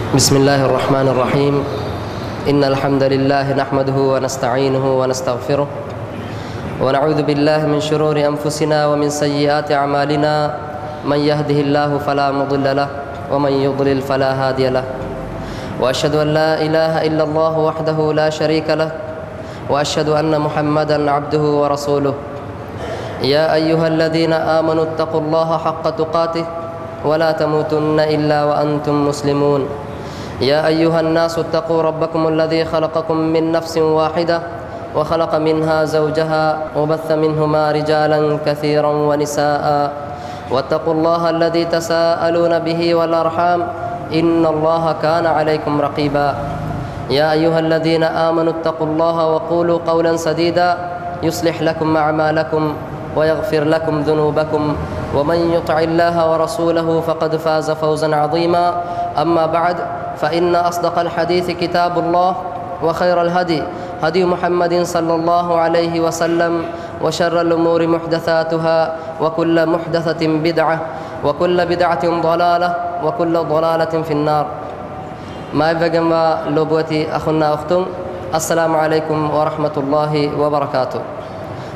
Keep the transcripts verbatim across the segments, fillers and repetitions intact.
بسم الله الرحمن الرحيم. إن الحمد لله نحمده ونستعينه ونستغفره، ونعوذ بالله من شرور أنفسنا ومن سيئات أعمالنا. من يهده الله فلا مضل له، ومن يضلل فلا هادي له. وأشهد أن لا إله إلا الله وحده لا شريك له، وأشهد أن محمدا عبده ورسوله. يا أيها الذين آمنوا اتقوا الله حق تقاته ولا تموتن إلا وأنتم مسلمون. يا أيها الناس اتقوا ربكم الذي خلقكم من نفس واحدة وخلق منها زوجها وبث منهما رجالا كثيرا ونساء واتقوا الله الذي تساءلون به والأرحام إن الله كان عليكم رقيبا. يا أيها الذين آمنوا اتقوا الله وقولوا قولا سديدا يصلح لكم أعمالكم ويغفر لكم ذنوبكم ومن يطع الله ورسوله فقد فاز فوزا عظيما. أما بعد، فإن أصدق الحديث كتاب الله وخير الهدي هدي محمد صلى الله عليه وسلم وشر الأمور محدثاتها وكل محدثة بدعة وكل بدعة ضلالة وكل ضلالة في النار. މާތްވެގެންވާ ލޮބުވެތި އަޚުންނާ އުޚްތުން، އައްސަލާމު ޢަލައިކުމް ވަރަޙްމަތުﷲި ވަބަރަކާތު.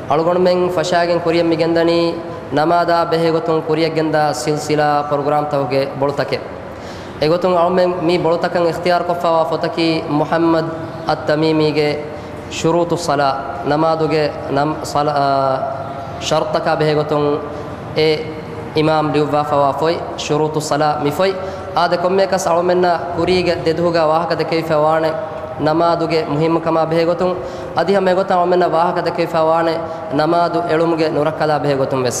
އަޅުގަނޑުމެން ފަށާގެން ކުރިޔަށް މި ގެންދަނީ ނަމާދާ ބެހޭގޮތުން ކުރިޔަށްގެންދާ ސިލްސިލާ ޕްރޮގްރާމްތަކުގެ ބޮޅުތަކެއް. އެގޮތުން އަޅުމެން މި ބޮޅުތަކަށް އިޚްތިޔާރުކޮށްފައިވާ ފޮތަކީ މުޙައްމަދު އައްތަމީމީގެ ޝުރޫޠުއްޞަލާ، ނަމާދުގެ ނަމް-، ޞަލާ-، އާ، ޝަރުޠުތަކާ ބެހޭގޮތުން އެ އިމާމް ލިޔުއްވާފައިވާ ފޮތް، ޝުރޫޠުއްޞަލާ މި ފޮތް. އާދެ، ކޮންމެއަކަސް އަޅުމެންނަށް ކުރީގެ ދެދުހުގަ ވާހަކަ ދެކެވިފައި ވާނެ ނަމާދުގެ މުހިއްމުކަމާ ބެހޭގޮތުން. އަދި ހަމަ އެގޮތަށް އަޅުމެންނަށް ވާހަކަ ދެކެވިފައި ވާނެ ނަމާދު އެޅުމުގެ ނުރައްކަލާ ބެހޭގޮތުން ވެސް.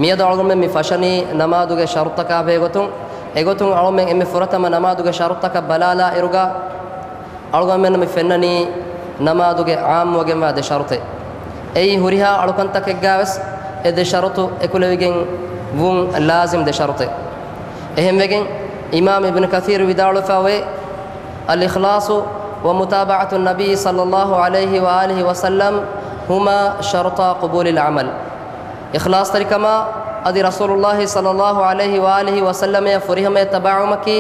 މިއަދު އަޅުގަނޑުމެން މި ފަށަނީ ނަމާދުގެ ޝަރުޠުތަކާ ބެހޭގޮތުން. އެގޮތުން އަޅުމެން އެންމެ ފުރަތަމަ ނަމާދުގެ ޝަރުޠުތަކަށް ބަލާލާ އިރުގަ، އަޅުގަނޑުމެންނަށް މި ފެންނަނީ ނަމާދުގެ ޢާއްމުވެގެންވާ ދެ ޝަރުޠެއް. އެއީ ހުރިހާ އަޅުކަންތަކެއްގައިވެސް އެ ދެ ޝަރުޠު އެކުލެވިގެން ވުން ލާޒިމް ދެ ޝަރުޠެއް. އެހެންވެގެން، އިމާމް އިބްނު ކަޘީރު ވިދާޅުވެފައިވޭ، الإخلاص ومتابعة النبي صلى الله عليه وآله وسلم هما شرطا قبول العمل. އިޚްލާޞްތެރިކަމާ އަދި ރަސޫލުﷲ ޞައްލަﷲ ޢަލައިހި ވައާލިހި ވަސައްލަމަށް ފުރިހަމަޔަށް ތަބާވުމަކީ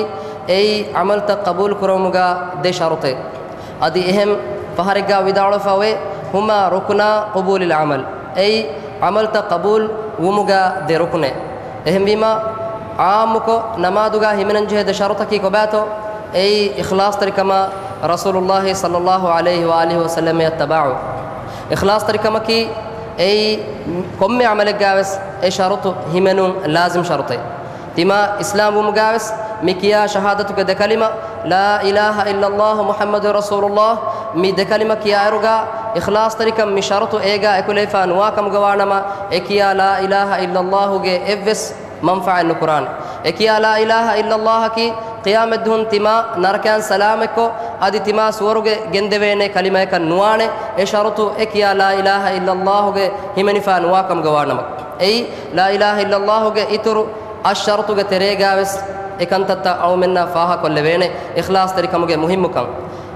އެއީ ޢަމަލުތައް ޤަބޫލު ކުރުމުގަ ދެ ޝަރުޠެއް. އަދި އެހެން ފަހަރެއްގަ ވިދާޅުވެފައިވޭ، هما ركنا قبول العمل، އެއީ ޢަމަލުތައް ޤަބޫލު ވުމުގަ ދެ ރުކުނެއް. އެހެންވީމަ، ޢާއްމުކޮށް ނަމާދުގަ ހިމެނަންޖެހޭ ދެ ޝަރުޠަކީ ކޮބާތޯ؟ އެއީ އިޚްލާޞްތެރިކަމާ ރަސޫލުﷲ ޞައްލަﷲ ޢަލައިހި ވައާލިހި ވަސައްލަމަށް ތަބާޢު. އިޚްލާޞްތެރިކަމަކީ އެއީ ކޮންމެ ޢަމަލެއްގަވެސް އެ ޝަރުޠު ހިމެނުން ލާޒިމް ޝަރުޠެއް. ތިމާ އިސްލާމް ވުމުގަވެސް މި ކިޔާ ޝަހާދަތުގެ ދެ ކަލިމަ، لا إله إلا الله محمد رسول الله، މި ދެ ކަލިމަ ކިޔާއިރުގަ އިޚްލާޞްތެރިކަން މި ޝަރުޠު އޭގަ އެކުލެވިފަ ނުވާ ކަމުގަ ވާނަމަ، އެ ކިޔާ لا إله إلا الله ގެ އެއްވެސް މަންފާއެއް ނުކުރާނެ. އެ ކިޔާ لا إله إلا الله އަކީ ޤިޔާމަތްދުހުން ތިމާ ނަރަކައިން ސަލާމަތްކޮށް، އަދި ތިމާ ސުވަރުގެ ގެންދެވޭނެ ކަލިމަޔަކަށް ނުވާނެ. އެ ޝަރުޠު އެ ކިޔާ لا إله إلا الله ގެ ހިމެނިފަ ނުވާ ކަމުގަ ވާނަމަ. އެއީ، لا إله إلا الله ގެ އިތުރު އަށް ޝަރުޠުގެ ތެރޭގަވެސް އެ ކަންތައްތައް އަޅުމެންނަށް ފާހަކޮށްލެވޭނެ އިޚްލާޞްތެރިކަމުގެ މުހިއްމުކަން.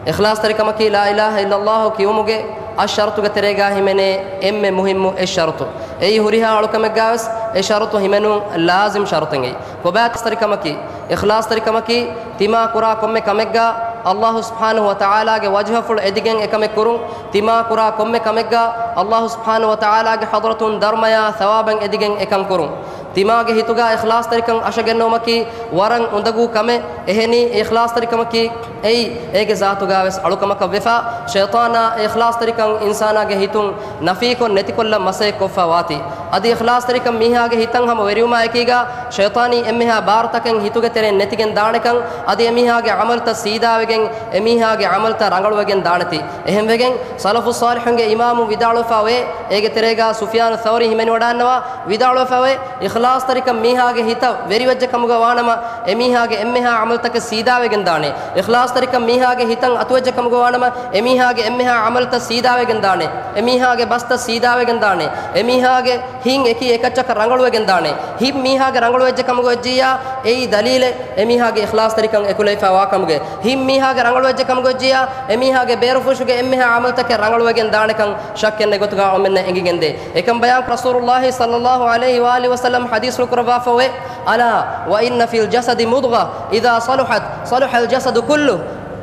އިޚްލާޞްތެރިކަމަކީ لا إله إلا الله ކިޔުމުގެ އަށް ޝަރުޠުގެ ތެރޭގަ ހިމެނޭ އެންމެ މުހިއްމު އެއް ޝަރުޠު. އެއީ ހުރިހާ އަޅުކަމެއްގަވެސް އެ ޝަރުޠު ހިމެނުން ލާޒިމް ޝަރުޠެއް. ކޮބާތޯ އިޚްލާޞްތެރިކަމަކީ؟ އިޚްލާޞްތެރިކަމަކީ ތިމާ ކުރާ ކޮންމެ ކަމެއްގަ އައްލާހު ސުބްޙާނަހު ވަތަޢާލާގެ ވަޖްހަފުޅު އެދިގެން އެކަމެއް ކުރުން. ތިމާ ކުރާ ކޮންމެ ކަމެއްގަ އައްލާހު ސުބްޙާނަހު ވަތަޢާލާގެ ޙަޟްރަތުން ދަރުމަޔާ ޘަވާބެއް އެދިގެން އެކަން ކުރުން. ތިމާގެ ހިތުގަ އިޚްލާޞްތެރިކަން އަށަގެންނެވުމަކީ ވަރަށް އުނދަގޫ ކަމެއް. އެހެނީ، އިޚްލާޞްތެރިކަމަކީ އެއީ އޭގެ ޒާތުގަވެސް އަޅުކަމަކަށް ވެފަ، ޝައިޠާނާ އެ އިޚްލާޞްތެރިކަން އިންސާނާގެ ހިތުން ނަފީކޮށް ނެތިކޮށްލަން މަސައްކަތް ކޮށްފަ ވާތީ. އަދި އިޚްލާޞްތެރިކަން މީހާގެ ހިތަށް ހަމަ ވެރިވުމާ އެކީގަ، ޝައިޠާނީ އެންމެހާ ބާރުތަކެއް ހިތުގެ ތެރެއިން ނެތިގެން ދާނެކަން، އަދި އެމީހާގެ ޢަމަލުތައް ސީދާވެގެން، އެމީހާގެ ޢަމަލުތައް ރަނގަޅުވެގެން ދާނެތީ. އެހެންވެގެން، ސަލަފު ޞާލިޙުންގެ އިމާމު ވިދާޅުވެފަ ވޭ، އޭގެ ތެރޭގަ ސުފްޔާނު ޘައުރީ ހިމެނިވަޑާންނަވާ، ވިދާޅުވެފަ ވޭ، އިޚްލާޞްތެރިކަން މީހާގެ ހިތަށް ވެރިވެއްޖެ ކަމުގަ ވާނަމަ، އެމީހާގެ އެންމެހާ ޢަމަލުތަކެއް ސީދާވެގެން ދާނެ. އިޚްލާޞްތެރިކަން މީހާގެ ހިތަށް އަތުވެއްޖެ ކަމުގަ ވާނަމަ، އެމީހާގެ އެންމެހާ ޢަމަލުތައް ސީދާވެގެން ދާނެ. އެމީހާގެ ބަސްތައް ސީދާވެގެން ދާނެ. އެމީހާގެ ހިތް އެކި އެކައްޗަކަށް ރަނގަޅުވެގެން ދާނެ. ހިތް މީހާގެ ރަނގަޅުވެއްޖެ ކަމުގަ ވެއްޖިއްޔާ، އެއީ ދަލީލެއް އެމީހާގެ އިޚްލާޞްތެރިކަން އެކުލެވިފަ ވާ ކަމުގެ. ހިތް މީހާގެ ރަނގަޅުވެއްޖެ ކަމުގަ ވެއްޖިއްޔާ، އެމީހާގެ ބޭރުފުށުގެ އެންމެހާ ޢަމަލުތަކެއް ރަނގަޅުވެގެން ދާނެކަން ޝައްކެއް ނެތް ގޮތުގަ އަޅުމެންނަށް އެނގިގެންދޭ. އެކަން ބަޔާން ރަސޫލުﷲ ޞައްލަﷲ ޢަލައިހި ވައާލިހި ވަސައްލަމް ޙަދީޘްފުޅު ކުރައްވާފައޮތް، ألا وإن في الجسد مضغة إذا صلحت صلح الجسد كله.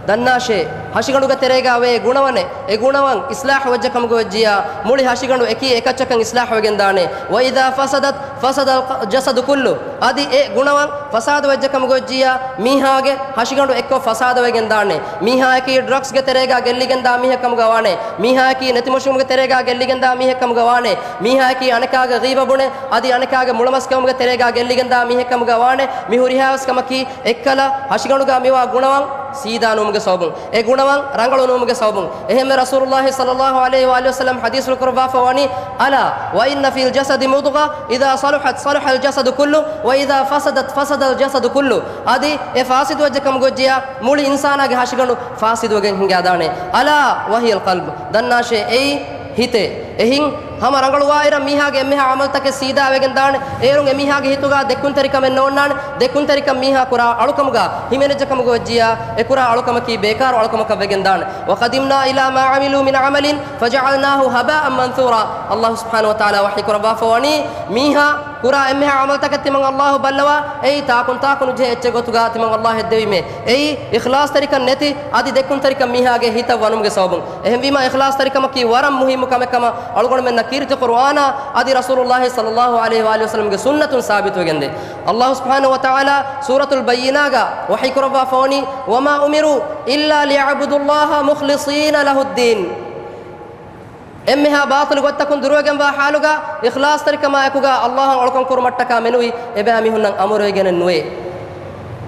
ދަންނާށޭ، ހަށިގަނޑުގެ ތެރޭގަ އޮތް ގުނަވަނެއް، އެ ގުނަވަން އިޞްލާޙު ވެއްޖެ ކަމުގަ ވެއްޖިއްޔާ، މުޅި ހަށިގަނޑު އެކީ އެކައްޗަކަށް އިޞްލާޙު ވެގެން ދާނެ. وإذا فسدت فسد الجسد كله. އަދި އެ ގުނަވަން ފަސާދަ ވެއްޖެ ކަމުގަ ވެއްޖިއްޔާ، މީހާގެ ހަށިގަނޑު އެއްކޮށް ފަސާދަ ވެގެން ދާނެ. މީހާއަކީ ޑްރަގްސްގެ ތެރޭގަ ގެއްލިގެން ދާ މީހެއް ކަމުގަ ވާނެ. މީހާއަކީ ނެތިމުށިގެން ތެރޭގަ ގެއްލިގެން ދާ މީހެއް ކަމުގަ ވާނެ. މީހާއަކީ އަނެކާގެ ޣީބަ ބުނެ، އަދި އަނެކާގެ މުޅަމަސްކަމުގެ ތެރޭގަ ގެއްލިގެން ދާ މީހެއް ކަމުގަ ވާނެ. މި ހުރިހާވެސް ކަމަކީ އެއްކަލަ ހަށިގަނޑުގަ މިވާ ގުނަވަން ސީދާ ނުވުމުގެ ސަބަބުން، އެ ގުނަވަން ރަނގަޅު ނުވުމުގެ ސަބަބުން. އެހެންވެ، ރަސޫލުﷲ ޞައްލަﷲ ޢަލައިހި ވައާލިހި ވަސައްލަމަ ޙަދީޘްފުޅު ކުރައްވާފަ ވަނީ، ألا وإن في الجسد مضغة إذا صلحت صلح الجسد كله وإذا فسدت فسد الجسد كله. އަދި އެ ފާސިދު ވެއްޖެ ކަމުގަ ވެއްޖިއްޔާ، މުޅި އިންސާނާގެ ހަށިގަނޑު ފާސިދުވެގެން ހިނގާދާނެ. ألا وهي القلب. ދަންނާށޭ، އެއީ ހިތޭ. އެހިން ހަމަ ރަނގަޅުވާއިރަށް މީހާގެ އެންމެހާ ޢަމަލުތަކެއް ސީދާވެގެން ދާނެ. އޭރުން އެމީހާގެ ހިތުގަ ދެއްކުންތެރިކަމެއް ނޯންނާނެ. ދެއްކުންތެރިކަން މީހާ ކުރާ އަޅުކަމުގަ ހިމެނިއްޖެ ކަމުގަ ވެއްޖިއްޔާ، އެ ކުރާ އަޅުކަމަކީ ބޭކާރު އަޅުކަމަކަށް ވެގެން ދާނެ. وقدمنا إلى ما عملوا من عمل فجعلناه هباء منثورا. ﷲ ސުބްޙާނަހޫ ވަތަޢާލާ ވަޙީ ކުރައްވާފަ ވަނީ، މީހާ ކުރާ އެންމެހާ ޢަމަލުތަކެއް ތިމަން ﷲ ބައްލަވާ، އެއީ ތާކުން ތާކު ނުޖެހޭ އެއްޗެއް ގޮތުގަ ތިމަން ﷲ ހެއްދެވީމޭ. އެއީ އިޚްލާޞްތެރިކަން ނެތި، އަދި ދެއްކުންތެރިކަން މީހާގެ ހިތަށް ވަނުމުގެ ސަބަބުން. އެހެންވީމާ، އިޚްލާޞްތެރިކަމަކީ ވަރަށް މުހިއްމު ކަމެއް ކަމަށް އަޅުގަނޑުމެންނަށް ކީރިތި ޤުރުއާނާ އަދި ރަސޫލުﷲ ޞައްލަﷲ ޢަލައިހި ވައާލިހި ވަސައްލަމްގެ ސުންނަތުން ސާބިތުވެގެންދޭ. ﷲ ސުބްޙާނަހޫ ވަތަޢާލާ ސޫރަތުލް ބައްޔިނާގަ ވަޙީ ކުރައްވާފަ ވަނީ، وما أمروا إلا ليعبدوا الله مخلصين له الدين. އެންމެހާ ބާޠިލު ގޮތްތަކުން ދުރުވެގެންވާ ޙާލުގަ، އިޚްލާޞްތެރިކަމާއެކުގަ ﷲ އަށް އަޅުކަން ކުރުމަށްޓަކާ މެނުވީ އެބައިމީހުންނަށް އަމުރުވެގެނެއް ނުވޭ.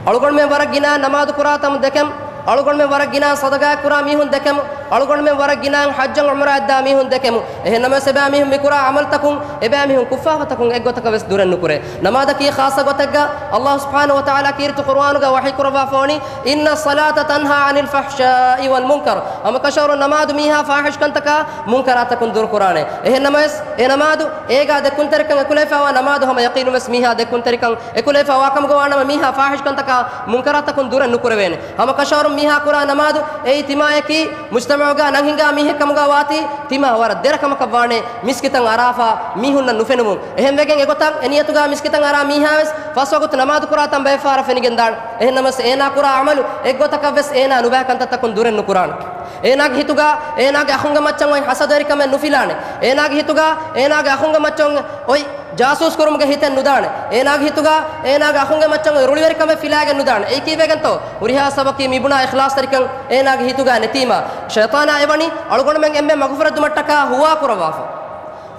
އަޅުގަނޑުމެން ވަރަށް ގިނަ ނަމާދު ކުރާ ތަން ދެކެމު، އަޅުގަނޑުމެން ވަރަށް ގިނަ ޞަދަޤާތް ކުރާ މީހުން ދެކެމު، އަޅުގަނޑުމެން ވަރަށް ގިނަ ޙައްޖަށް ޢުމްރާއަށް ދާ މީހުން ދެކެމު. އެހެންނަމަވެސް އެބައިމީހުން މި ކުރާ ޢަމަލުތަކުން އެބައިމީހުން ކުށްފާފަތަކުން އެއްގޮތަކަށް ވެސް ދުރެއް ނުކުރޭ. ނަމާދަކީ ޚާއްޞަ ގޮތެއްގަ ﷲ ސުބްޙާނަހޫ ވަތަޢާލާ ކީރިތި ޤުރުއާނުގަ ވަޙީ ކުރައްވާފަ ވަނީ، إن الصلاة تنهى عن الفحشاء والمنكر. ހަމަކަށަވަރުން ނަމާދު މީހާ ފާޙިޝްކަންތަކާ މުންކަރާތަކުން ދުރުކުރާނެ. އެހެން ނަމަވެސް، އެ ނަމާދު އޭގާ ދެއްކުންތެރިކަން އެކުލެވިފައިވާ ނަމާދު ހަމަ ޔަޤީނުންވެސް މީހާ ދެއްކުންތެރިކަން އެކުލެވިފައިވާ ކަމުގަ ވާނަމަ، މީހާ ފާޙިޝްކަންތަކާ މުންކަރާތަކުން ދުރެއް ނުކުރެވޭނެ. ހަމަކަށަވަރުން މީހާ ކުރާ ނަމާދު އެއީ ތިމާޔަކީ މުޖްތަމަޢުގަ ނަން ހިނގާ މީހެއް ކަމުގަ ވާތީ، ތިމާ ވަރަށް ދެރަ ކަމަކަށް ވާނެ، މިސްކިތަށް އަރާފަ މީހުންނަށް ނުފެނުމުން. އެހެންވެގެން އެގޮތަށް އެ ނިޔަތުގަ މިސްކިތަށް އަރާ މީހާވެސް ފަސް ވަގުތު ނަމާދު ކުރާ ތަން ބައެއް ފަހަރަށް ފެނިގެން ދާނެ. އެހެން ނަމަވެސް އޭނާ ކުރާ ޢަމަލު އެއްގޮތަކަށްވެސް އޭނާ ނުބައި ކަންތައްތަކުން ދުރެއް ނުކުރާނެ. އޭނާގެ ހިތުގަ އޭނާގެ އަޚުންގެ މައްޗަށް އޮތް ހަސަދަވެރިކަމެއް ނުފިލާނެ. އޭނާގެ ހިތުގަ އޭނާގެ އަޚުންގެ މައްޗަށް އޮތް ޖާސޫސް ކުރުމުގެ ހިތެއް ނުދާނެ. އޭނާގެ ހިތުގަ އޭނާގެ އަޚުންގެ މައްޗަށް އޮތް ރުޅިވެރިކަމެއް ފިލާގެން ނުދާނެ. އެއީ ކީއްވެގެންތޯ؟ ހުރިހާ ސަބަބަކީ މިބުނާ އިޚްލާޞްތެރިކަން އޭނާގެ ހިތުގަ ނެތީމާ. ޝައިޠާނާ އެވަނީ އަޅުގަނޑުމެން އެންމެ މަގުފުރެއްދުމަށްޓަކާ ހުވާކުރައްވާފަ.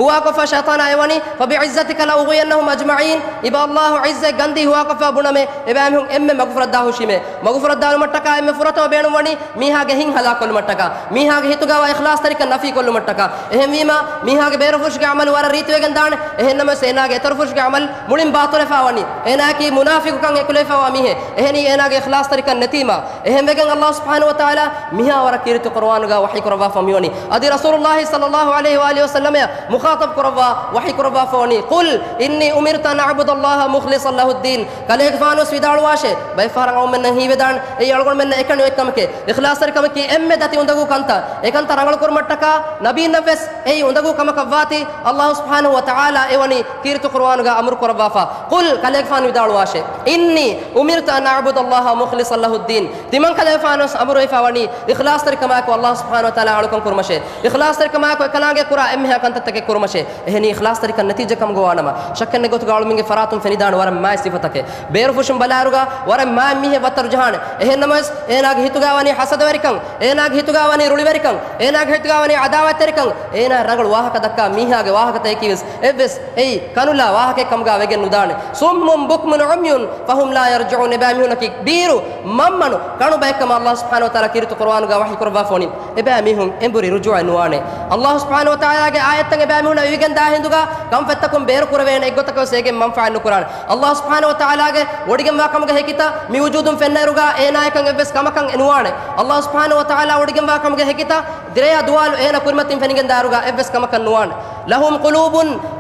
ހުވާކޮށްފަ ޝައިޠާނާ އެވަނީ، فبعزتك لأغوينهم أجمعين. އިބަ ﷲ ޢިއްޒަތް ގަންދީ ހުވާކޮށްފަ ބުނަމޭ، އެބައިމީހުން އެންމެ މަގުފުރައްދާ ހުށީމޭ. މަގުފުރައްދާލުމަށްޓަކާ އެންމެ ފުރަތަމަ ބޭނުންވަނީ މީހާގެ ހިތް ހަލާކުކޮށްލުމަށްޓަކާ، މީހާގެ ހިތުގަވާ އިޚްލާޞްތެރިކަން ނަފީކޮށްލުމަށްޓަކާ. އެހެންވީމާ، މީހާގެ ބޭރުފުށުގެ ޢަމަލު ވަރަށް ރީތިވެގެން ދާނެ. އެހެންނަމަވެސް އޭނާގެ އެތަރުފުށުގެ ޢަމަލު މުޅިން ބާޠިލުވެފަ ވަނީ. އޭނާއަކީ މުނާފިޤުކަން އެކުލެވިފައިވާ މީހެއް. އެހެނީ އޭނާގެ އިޚްލާޞްތެރިކަން ނެތީމާ. އެހެންވެގެން ﷲ ސުބްޙާނަހޫ ވަތަޢާލާ މިހާ ވަރަށް ކީރިތި ޤުރުއާނުގަ ވަޙީ ކުރައްވާފަ މިވަނީ. އަދި ރަސޫލުﷲ ޞައްލަﷲ ޢަލައިހި ވައާލިހި ވަސައްލަމައަށް މުޚާޠަބު ކުރައްވާ ވަޙީ ކުރައްވާފަ ވަނީ، قل إني أمرت أن أعبد الله مخلصا له الدين. ކަލޭގެފާނުވެސް ވިދާޅުވާށޭ، ބައެއްފަހަރަށް އަޅުގަނޑުމެންނަށް ހީވެދާނެ، އެއީ އަޅުގަނޑުމެންނަށް އެކަނި އޮތްކަމެކޭ. އިޚްލާޞްތެރިކަމަކީ އެންމެ ދަތި އުނދަގޫ ކަންތައް. އެކަންތައް ރަނގަޅުކުރުމަށްޓަކާ ނަބީންނަށްވެސް އެއީ އުނދަގޫ ކަމަކަށްވާތީ، ﷲ ސުބްޙާނަހޫ ވަތަޢާލާ އެވަނީ ކީރިތި ޤުރުއާނުގަ އަމުރު ކުރައްވާފަ. قل، ކަލޭގެފާނު ވިދާޅުވާށޭ، إني أمرت أن أعبد الله مخلصا له الدين. ތިމަން ކަލޭގެފާނުވެސް އަމުރުވެފަ ވަނީ އިޚްލާޞްތެރިކަމާއެކު ﷲ ސުބްޙާނަހޫ ވަތަޢާލާ އަޅުކަން ކުރުމަށޭ. އިޚްލާޞްތެރިކަމާއެކު އެކަލާނގެ ކުރާ އެންމެހާ ކަންތައްތަކެއް ކުރުމަށޭ. އެހެނީ އިޚްލާޞްތެރިކަން ނެތިއްޖެ ކަމުގަ ވާނަމަ، ޝައްކެއް ނެތް ގޮތުގަ އަޅުމެންގެ ފަރާތުން ފެނިދާނެ ވަރަށް މާތް ސިފަތަކެއް. ބޭރުފުށުން ބަލާއިރުގަ ވަރަށް މާތް މީހެއް ވައްތަރު ޖަހާނެ. އެހެން ނަމަވެސް، އޭނާގެ ހިތުގަ ވަނީ ހަސަދަވެރިކަން، އޭނާގެ ހިތުގަ ވަނީ ރުޅިވެރިކަން، އޭނާގެ ހިތުގަ ވަނީ ޢަދާވާތްތެރިކަން، އޭނާ ރަނގަޅު ވާހަކަ ދައްކާ މީހާގެ ވާހަކަތަކަކީވެސް އެއްވެސް އެއީ ކަނުލާ ވާހަކައެއް ކަމުގަ ވެގެން ނުދާނެ. صم بكم عمي فهم لا يرجعون. އެބައިމީހުންނަކީ ބީރު، މަންމަނު، ކަނު ބައެއްކަމަށް ﷲ ސުބްޙާނަހޫ ވަތަޢާލާ ކީރިތި ޤުރުއާނުގަ ވަޙީ ކުރައްވާފަ ވަނީ. އެބައިމީހުން އެނބުރި ރުޖޫޢަ ނުވާނެ. ﷲ ސުބްޙާނަހޫ ވަތަޢާލާގެ އާޔަތްތައް އެބައިމީހުންނަށް އިވިގެން ދާ ހިނދުގަ ކަންފަތްތަކުން ބޭރު ކުރެވޭނެ އެއްގޮތަކަށް ވެސް އޭގެން މަންފާއެއް ނުކުރާނެ. ﷲ ސުބްޙާނަހޫ ވަތަޢާލާގެ ވޮޑިގެންވާ ކަމުގެ ހެކިތައް މި ވުޖޫދުން ފެންނައިރުގަ އޭނާޔަކަށް އެއްވެސް ކަމަކަށް ނުވާނެ. ﷲ ސުބްޙާނަހޫ ވަތަޢާލާ ވޮޑިގެންވާ ކަމުގެ ހެކިތައް ދިރަޔާ ދުވާލު އޭނަ ކުރިމަތިން ފެނިގެން ދާއިރުގަ އެއްވެސް ކަމަކަށް ނުވާނެ. لهم قلوب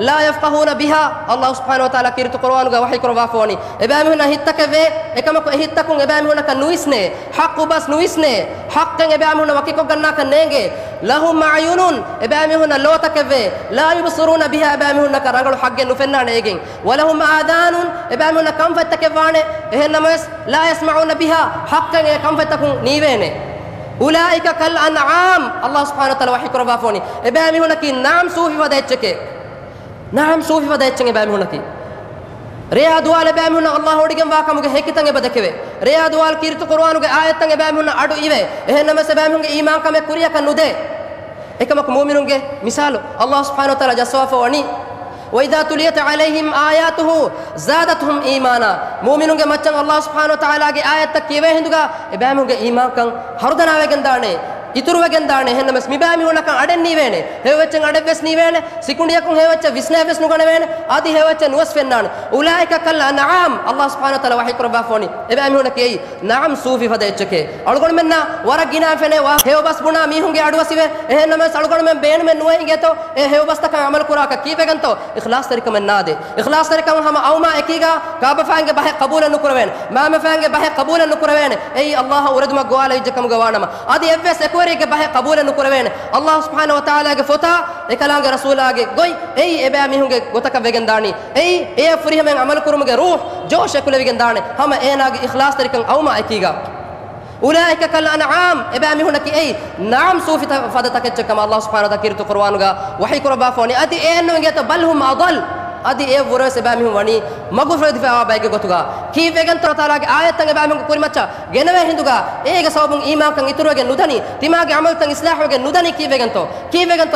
لا يفقهون بها. ﷲ ސުބްޙާނަހޫ ވަތަޢާލާ ކީރިތި ޤުރުއާނުގަ ވަޙީ ކުރައްވާފަ ވަނީ، އެބައިމީހުންނަށް ހިތްތަކެއް ވޭ، އެކަމަކު އެ ހިތްތަކުން އެބައިމީހުންނަކަށް ނުވިސްނޭ، ޙައްޤު ބަސް ނުވިސްނޭ، ޙައްޤެއް އެބައިމީހުންނަށް ވަކިކޮށްގަންނާކަށް ނޭނގޭ. لهم أعين، އެބައިމީހުންނަށް ލޯތަކެއް ވޭ، لا يبصرون بها، އެބައިމީހުންނަކަށް ރަނގަޅު ޙައްޤެއް ނުފެންނާނެ އޭގެން. ولهم آذان، އެބައިމީހުންނަށް ކަންފަތްތަކެއް ވާނެ، އެހެން ނަމަވެސް، لا يسمعون بها، ޙައްޤެއް އެ ކަންފަތްތަކުން ނީވޭނެ. أولئك كالأنعام، ﷲ ސުބްޙާނަހޫ ވަތަޢާލާ ވަޙީ ކުރައްވާފަ ވަނީ، އެބައިމީހުންނަކީ ނަޢަމް ސޫފި ފަދަ އެއްޗެކޭ. ނަޢަމް ސޫފި ފަދަ އެއްޗެއް އެބައިމީހުންނަކީ. ރެޔާ ދުވާލު އެބައިމީހުންނަށް ﷲ ވޮޑިގެންވާ ކަމުގެ ހެކިތައް އެބަ ދެކެވޭ. ރެޔާ ދުވާލު ކީރިތި ޤުރުއާނުގެ އާޔަތްތައް އެބައިމީހުންނަށް އަޑު އިވޭ. އެހެން ނަމަވެސް އެބައިމީހުންގެ އީމާންކަމެއް ކުރިއަކަށް ނުދޭ. އެކަމަކު މުއުމިނުންގެ މިސާލު ﷲ ސުބްޙާނަހޫ ވަތަޢާލާ ޖައްސަވާފަ ވަނީ، وإذا تليت عليهم آياته زادتهم إيمانا. މުއުމިނުންގެ މައްޗަށް ﷲ ސުބްޙާނަހޫ ވަތަޢާލާގެ އާޔަތްތައް ކިޔެވޭ ހިނދުގަ އެބައިމީހުންގެ އީމާންކަން ހަރުދަނާވެގެން ދާނެ، އިތުރުވެގެން ދާނެ. އެހެން ނަމަވެސް މިބައިމީހުންނަކަށް އަޑެއް ނީވޭނެ، ހެޔޮ އެއްޗެއް އަޑެއްވެސް ނީވޭނެ، ސިކުނޑިއަކުން ހެޔޮ އެއްޗެއް ވިސްނައެއްވެސް ނުގަނެވޭނެ، އަދި ހެޔޮ އެއްޗެއް ނުވެސް ފެންނާނެ. أولئك كالأنعام، ﷲ ސުބްޙާނަހޫ ވަތަޢާލާ ވަޙީ ކުރައްވާފަ ވަނީ، އެބައިމީހުންނަކީ އެއީ ނަޢަމް ސޫފި ފަދަ އެއްޗެކޭ. އަޅުގަނޑުމެންނަށް ވަރަށް ގިނަ ފެނޭ ވާ ހެޔޮ ބަސް ބުނާ މީހުންގެ އަޑުއަސިވެ. އެހެން ނަމަވެސް އަޅުގަނޑުމެން ބޭނުމެއް ނުވަ އިނގޭތޯ އެ ހެޔޮ ބަސްތަކަށް އަމަލު ކުރާކަށް. ކީއްވެގެންތޯ؟ އިޚްލާޞްތެރިކަމެއް ނާދޭ. އިޚްލާޞްތެރިކަމުން ހަމަ އައުމާ އެކީގަ ކާބަފައިންގެ ބަހެއް ޤަބޫލެއް ނުކުރެވޭނެ. މާމަފައިންގެ ބަހެއް ޤަބޫލެއް ނުކުރެވޭނެ. އެއީ ﷲ އަށް އުރެދުމަށް ގޮވާލެވިއްޖެ ކަމުގަ ވާނަމަ. އަދި އެއްވެސް އެކުވެރިއެއްގެ ބަހެއް ޤަބޫލެއް ނުކުރެވޭނެ. ﷲ ސުބްޙާނަހޫ ވަތަޢާލާގެ ފޮތާ، އެކަލާނގެ ރަސޫލާގެ ގޮތް، އެއީ އެބައިމީހުންގެ ގޮތަކަށް ވެގެން ދާނީ. އެއީ އެއަށް ފުރިހަމައިން ޢަމަލުކުރުމުގެ ރޫޙު، ޖޯޝް އެކުލެވިގެން ދާނެ. ހަމަ އޭނާގެ އިޚްލާޞްތެރިކަން އައުމާ އެކީގަ. أولئك كالأنعام، އެބައިމީހުންނަކީ އެއީ ނަޢަމް ސޫފި ތަ-، ފަދަ ތަކެއްޗެއް ކަމަށް ﷲ ސުބްޙާނަހޫ ވަތަޢާލާ ކީރިތި ޤުރުއާނުގަ ވަޙީ ކުރައްވާފަ ވަނީ. އަދި އެއެއްނު އިނގޭތޯ، بل هم أضل، އަދި އެއަށްވުރެވެސް އެބައިމީހުން ވަނީ މަގުފުރެދިފައިވާ ބައެއްގެ ގޮތުގަ. ކީއްވެގެންތޯ؟ ﷲ ތަޢާލާގެ އާޔަތްތައް އެބައިމީހުންގެ ކުރިމައްޗަށް ގެނެވޭ ހިނދުގަ އޭގެ ސަބަބުން އީމާންކަން އިތުރުވެގެން ނުދަނީ، ތިމާގެ ޢަމަލުތައް އިޞްލާޙުވެގެން ނުދަނީ. ކީއްވެގެންތޯ؟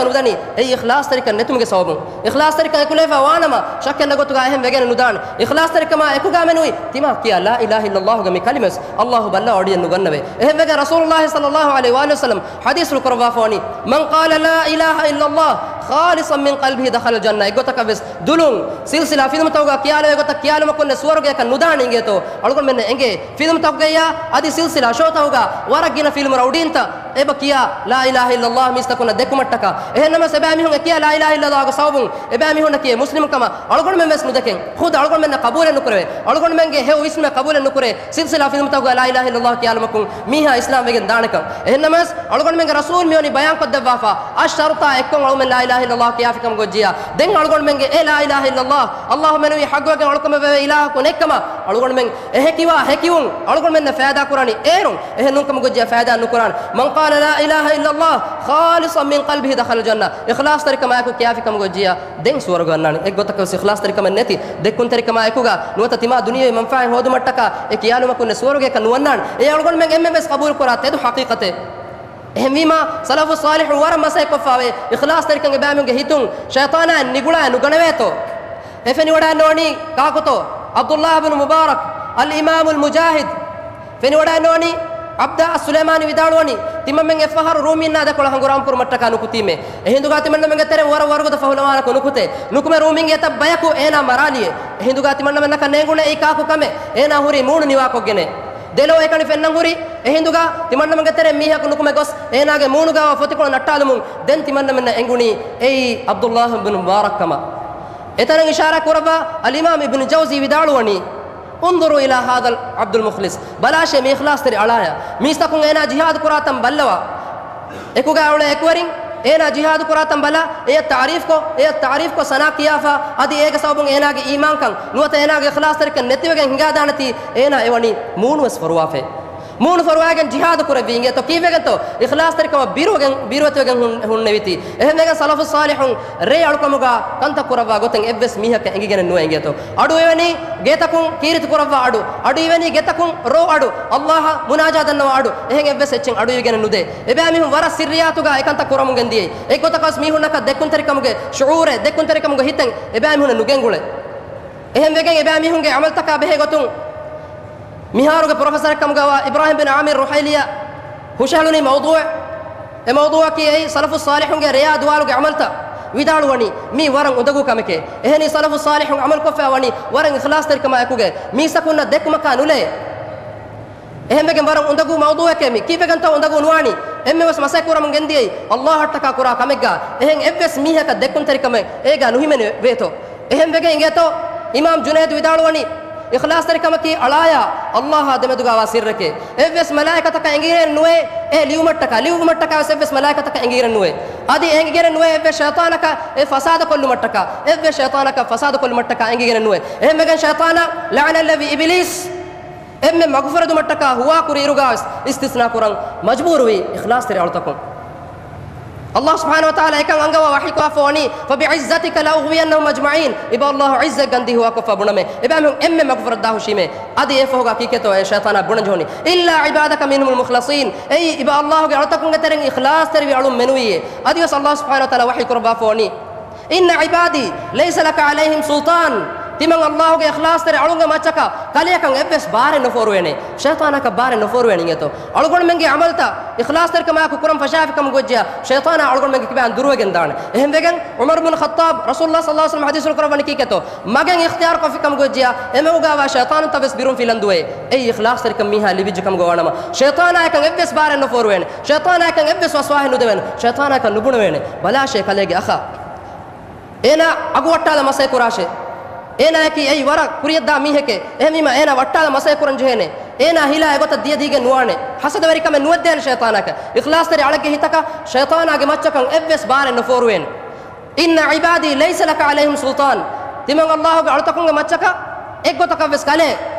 ނުދަނީ. އެއީ އިޚްލާޞްތެރިކަން ނެތުމުގެ ސަބަބުން. އިޚްލާޞްތެރިކަން އެކުލެވިފަ ވާނަމަ، ޝައްކެއް ނެތް ގޮތުގަ އެހެން ވެގެން ނުދާނެ. އިޚްލާޞްތެރިކަމާ އެކުގަ މެނުވީ ތިމާ ކިޔާ ލާ އިލާހަ އިއްލައްލާހުގެ މި ކަލިމަސް ﷲ ބައްލަވަ އޮޑިއެއް ނުގަންނަވޭ. އެހެންވެގެން ރަސޫލުﷲ ޞައްލައްލާހު ޢަލައިހި ވައަލިހި ވަސައްލަމް ޙަދީޘްފުޅު ކުރައްވާފަ ވަނީ، من قال لا إله إلا الله خالصا من قلبه دخل الجنة. އެއްގޮތަކަށް ވެސް ދުލުން ސިލްސިލާ ފިލްމުތަކުގަ ކިޔާލެވޭ ގޮތަށް ކިޔާލުމަކުންނެއް ސުވަރުގެއަކަށް ނުދާނެ އިނގޭތޯ؟ އަޅުގަނޑުމެންނަށް އެނގޭ ފިލްމުތަކުގައްޔާ އަދި ސިލްސިލާ ޝޯތަކުގަ ވަރަށް ގިނަ ފިލްމު ރައުޑީންތައް އެބަ ކިޔާ ލާ އިލާހަ އިއްލައްލާހު މީސްތަކުންނަށް ދެކުމަށްޓަކާ. އެހެން ނަމަވެސް އެބައިމީހުން އެ ކިޔާ ލާ އިލާހަ އިއްލައްލާހުގެ ސަބަބުން އެބައިމީހުންނަކީ މުސްލިމު ކަމަށް އަޅުގަނޑުމެން ވެސް ނުދެކެން. ޚުދު އަޅުގަނޑުމެންނަށް ޤަބޫލެއް ނުކުރެވޭ. އަޅުގަނޑުމެންގެ ހެޔޮ ވިސްނުމެއް ޤަބޫލެއް ނުކުރޭ. ސިލްސިލާ ފިލްމުތަކުގަ ލާ އިލާހަ އިއްލައްލާހު ކިޔާލުމަކުން މީހާ އިސްލާމް ވެގެން ދާނެކަން. އެހެން ނަމަވެސް އަޅުގަނޑުމެންގެ ރަސޫލު މިވަނީ ބަޔާންކޮށްދެއްވާފަ، އަށް ޝަރުޠާ އެއްކޮށް އަޅުގަނޑުމެން ލާ އިލާހަ އިއްލައްލާހު ކިޔާފިކަމުގެ ގޮއްޖިޔާ. ދެން އަޅުގަނޑުމެންގެ އެ ލާ އިލާހަ އިއްލައްލާހު، ﷲ މެނުވީ ޙައްޤުވެގެން އަޅުކަމެއް ވެވޭ އިލާހަކު ނެތްކަމަށް އަޅުގަނޑުމެން އެހެކިވާ ހެކިވުން އަޅުގަނޑުމެންނަށް ފައިދާ ކުރާނީ އޭރުން. އެހެން ނޫންކަމުގެ ގޮއްޖިޔާ ފައިދާ ނުކުރާނެ. من قال لا إله إلا الله خالصا من قلبه دخل الجنة. އިޚްލާޞްތެރިކަމާއެކު ކިޔާފިކަމުގެ ގޮއްޖިޔާ ދެން ސުވަރުގެ ވަންނާނެ. އެއްގޮތަކަށް ވެސް އިޚްލާޞްތެރިކަމެއް ނެތި، ދެއްކުންތެރިކަމާއެކުގަ ނުވަތަ ތިމާ ދުނިޔެވީ މަންފާއެއް ހޯދުމަށްޓަކާ އެ ކިޔާލުމަކުންނެއް ސުވަރުގެއަކަށް ނުވަންނާނެ. އެ އަޅުގަނޑުމެން އެންމެން ވެސް ޤަބޫލުކުރާ ތެދު ޙަޤީޤަތެއް. އެހެންވީމާ، ސަލަފުއް ޞާލިޙު ވަރަށް މަސައްކަތްކޮށްފައިވޭ، އިޚްލާޞްތެރިކަން އެބައިމީހުންގެ ހިތުން ޝައިޠާނާއަށް ނިގުޅާއެއް ނުގަނެވޭތޯ. އެ ފެނިވަޑައިންނަވަނީ ކާކުތޯ؟ ޢަބްދުﷲ ބިން މުބާރަކް، އަލްއިމާމުލް މުޖާހިދު، ފެނިވަޑައިންނަވަނީ ޢަބްދާ އައްސުލައިމާނީ ވިދާޅުވަނީ، ތިމަންމެން އެއްފަހަރު ރޫމީންނާ ދެކޮޅަށް ހަނގުރާމަކުރުމަށްޓަކާ ނުކުތީމޭ. އެހިނދުގަ ތިމަންނަމެންގެ ތެރެއިން ވަރަށް ވަރުގަދަ ފަހުލަވާނަކު ނުކުތޭ. ނުކުމެ ރޫމީންގެ އެތައް ބަޔަކު އޭނާ މަރާލިއޭ. އެހިނދުގަ ތިމަންނަމެންނަކަށް ނޭނގުނޭ އެއީ ކާކު ކަމެއް. އޭނާ ހުރީ މޫނު ނިވާކޮށްގެނޭ. ދެލޯ އެކަނި ފެންނަން ހުރީ. އެހިނދުގަ ތިމަންނަމެންގެ ތެރެއިން މީހަކު ނުކުމެ ގޮސް އޭނާގެ މޫނުގައިވާ ފޮތިކޮޅު ނައްޓާލުމުން ދެން ތިމަންނަމެންނަށް އެނގުނީ އެއީ ޢަބްދުﷲ ބިން މުބާރަކް ކަމަށް. އެތަނަށް އިޝާރާތް ކުރައްވާ އަލްއިމާމް އިބްނު ޖައުޒީ ވިދާޅުވަނީ، انظروا إلى هذا العبد المخلص. ބަލާށޭ މި އިޚްލާޞްތެރި އަޅާޔަށް. މީސްތަކުން އޭނާ ޖިހާދު ކުރާތަން ބައްލަވާ. އެކުގައި އުޅޭ އެކުވެރިން އޭނާ ޖިހާދު ކުރާތަން ބަލާ، އެޔަށް ތަޢުރީފްކޮށް، އެޔަށް ތަޢުރީފްކޮށް ސަނާ ކިޔާފަ، އަދި އޭގެ ސަބަބުން އޭނާގެ އީމާންކަން ނުވަތަ އޭނާގެ އިޚްލާޞްތެރިކަން ނެތިވެގެން ހިނގާދާނެތީ، އޭނާ އެވަނީ މޫނުވެސް ފޮރުވާފައި. މޫނު ފޮރުވައިގެން ޖިހާދު ކުރެއްވީ އިނގޭތޯ؟ ކީއްވެގެންތޯ؟ އިޚްލާޞްތެރިކަމަށް ބިރުވެގެން، ބިރުވެތިވެގެން ހުން-، ހުންނެވިތީ. އެހެންވެގެން ސަލަފުއް ޞާލިޙުން ރޭ އަޅުކަމުގަ ކަންތައް ކުރައްވާ ގޮތެއް އެއްވެސް މީހަކަށް އެނގިގެނެއް ނުވޭ އިނގޭތޯ؟ އަޑު އެވެނީ ގޭތަކުން ކީރިތި ކުރައްވާ އަޑު، އަޑު އިވެނީ ގެތަކުން ރޯ އަޑު، ﷲ އަށް މުނާޖާ ދަންނަވާ އަޑު، އެހެން އެއްވެސް އެއްޗެއް އަޑު އިވިގެނެއް ނުދޭ. އެބައިމީހުން ވަރަށް ސިއްރިއްޔާތުގަ އެކަންތައް ކުރަމުން ގެންދިޔައީ. އެއްގޮތަކަސް މީހުންނަކަށް ދެއްކުންތެރިކަމުގެ ޝުޢޫރެއް، ދެއްކުންތެރިކަމުގެ ހިތެއް އެބައިމީހުންނަށް ނުގެންގުޅޭ. އެހެންވެގެން އެބައިމީހުންގެ ޢަމަލުތަކާ ބެހޭ ގޮތުން މިހާރުގެ ޕްރޮފެސަރެއް ކަމުގައިވާ އިބްރާހިމް ބިން ޢާމިރު ރުޙައިލީއަށް ހުށަހެޅުނީ މައުޟޫޢެއް. އެ މައުޟޫޢަކީ އެއީ ސަލަފުއް ޞާލިޙުންގެ ރެޔާ ދުވާލުގެ ޢަމަލުތައް. ވިދާޅުވަނީ މީ ވަރަށް އުނދަގޫ ކަމެކޭ. އެހެނީ ސަލަފުއް ޞާލިޙުން ޢަމަލުކޮށްފައި ވަނީ ވަރަށް އިޚްލާޞްތެރިކަމާއެކުގައި. މީސްތަކުންނަށް ދެއްކުމަކާ ނުލައެ. އެހެންވެގެން ވަރަށް އުނދަގޫ މައުޟޫއެކޭ މި. ކީއްވެގެންތޯ އުނދަގޫ ނުވާނީ؟ އެންމެވެސް މަސައްކަތް ކުރަމުން ގެންދިޔައީ ﷲ އަށްޓަކާ ކުރާ ކަމެއްގަ. އެހެން އެއްވެސް މީހަކަށް ދެއްކުންތެރިކަމެއް އޭގަ ނުހިމެނެވޭތޯ. އެހެންވެގެން އިނގޭތޯ އިމާމް ޖުނައިދު ވިދާޅުވަނީ، އިޚްލާޞްތެރިކަމަކީ އަޅާޔާ ﷲ އާ ދެމެދުގަވާ ސިއްރެކޭ. އެއްވެސް މަލާއިކަތަކަށް އެނގިގެން ނުވޭ އެ ލިޔުމަށްޓަކާ، ލިޔުއްވުމަށްޓަކާ ވެސް އެއްވެސް މަލާއިކަތަކަށް އެނގިގެން ނުވޭ. އަދި އެނގިގެން ނުވޭ އެއްވެސް ޝައިޠާނަކަށް އެ ފަސާދަކޮށްލުމަށްޓަކާ، އެއްވެސް ޝައިޠާނަކަށް ފަސާދަކޮށްލުމަށްޓަކާ އެނގިގެން ނުވޭ. އެހެންވެގެން ޝައިޠާނާ ލަޢަނަށްލެއްވި އިބިލީސް އެންމެ މަގުފުރެދުމަށްޓަކާ ހުވާކުރި އިރުގަ ވެސް އިސްތިސްނާ ކުރަން މަޖްބޫރުވީ އިޚްލާޞްތެރި އަޅުތަކުން. ﷲ ސުބްޙާނަހޫ ވަތަޢާލާ އެކަން އަންގަވާ ވަޙީކުރާފަ ވަނީ، فَبِعِزَّتِكَ لَأُغْوِيَنَّهُمْ أَجْمَعِينَ. އިބަ ﷲ ޢިއްޒަތް ގަންދީ ހުވާކޮށްފަ ބުނަމޭ، އެބައިމީހުން އެންމެ މަގުފުރައްދާ ހުށީމޭ. އަދި އެފަހުގަ ކީކޭތޯ އެ ޝައިޠާނާ ބުނަން ޖެހުނީ؟ إِلَّا عِبَادَكَ مِنْهُمُ الْمُخْلَصِينَ. އެއީ އިބަ ﷲ ގެ އަޅުތަކުންގެ ތެރެއިން އިޚްލާޞްތެރިވި އަޅުން މެނުވީއޭ. އަދިވެސް ﷲ ސުބްޙާނަހޫ ވަތަޢާލާ ވަޙީކުރައްވާފަ ވަނީ، إِنَّ عِبَادِي لَيْسَ لَكَ عَلَيْهِمْ سُلْطَانٌ. ތިމަން ﷲ ގެ އިޚްލާޞްތެރި އަޅުންގެ މައްޗަކަށް ކަލެއަކަށް އެއްވެސް ބާރެއް ނުފޯރުވޭނެ. ޝައިޠާނަކަށް ބާރެއް ނުފޯރުވޭނެ އިނގޭތޯ. އަޅުގަނޑުމެންގެ ޢަމަލުތައް އިޚްލާޞްތެރިކަމާއެކު ކުރަން ފަށާފިކަމުގެ ގޮތްޖެޔާ، ޝައިޠާނާ އަޅުގަނޑުމެންގެ ކިބައިން ދުރުވެގެން ދާނެ. އެހެންވެގެން، ޢުމަރު ބުނު ޚައްޠާބް ރަސޫލުﷲ ޞައްލަﷲ ޢަލައިހި ވަސައްލަމަ ޙަދީޘްފުޅު ކުރައްވަނީ ކީކޭތޯ، މަގެއް އިޚްތިޔާރުކޮށްފިކަމުގެ ގޮތްޖެޔާ، އެމަގުގަވާ ޝައިޠާނުންތައް ވެސް ބިރުން ފިލަން ދުވޭ. އެއީ އިޚްލާޞްތެރިކަން މީހާ ލިބިއްޖެކަމުގަ ވާނަމަ، ޝައިޠާނާއަކަށް އެއްވެސް ބާރެއް ނުފޯރުވޭނެ. ޝައިޠާނާއަކަށް އެއްވެސް ވަސްވާހެއް ނުދެވޭނެ. ޝައިޠާނާއަކަށް ނުބުނެވޭނެ. ބަލާށޭ ކަލޭގެ އަޚާ. އޭނާ އަގު ވައްޓާލަން މަސައްކަތް ކުރާށޭ. އޭނާއަކީ އެއީ ވަރަށް ކުރިޔަށްދާ މީހެކޭ. އެހެންވީމަ އޭނާ ވައްޓާލަން މަސައްކަތް ކުރަން ޖެހޭނެ. އޭނާ ހިލާ އެގޮތަށް ދިޔަދީގެން ނުވާނެ. ހަސަދަވެރިކަމެއް ނުވެއްދޭނެ ޝައިޠާނާއަކަށް. އިޚްލާޞްތެރި އަޅެއްގެ ހިތަކަށް ޝައިޠާނާގެ މައްޗަކަށް އެއްވެސް ބާރެއް ނުފޯރުވޭނެ. إِنَّ عِبَادِي لَيْسَ لَكَ عَلَيْهِمْ سُلْطَانٌ. ތިމަން ﷲ ގެ އަޅުތަކުންގެ މައްޗަކަށް އެއްގޮތަކަށްވެސް ކަލޭ،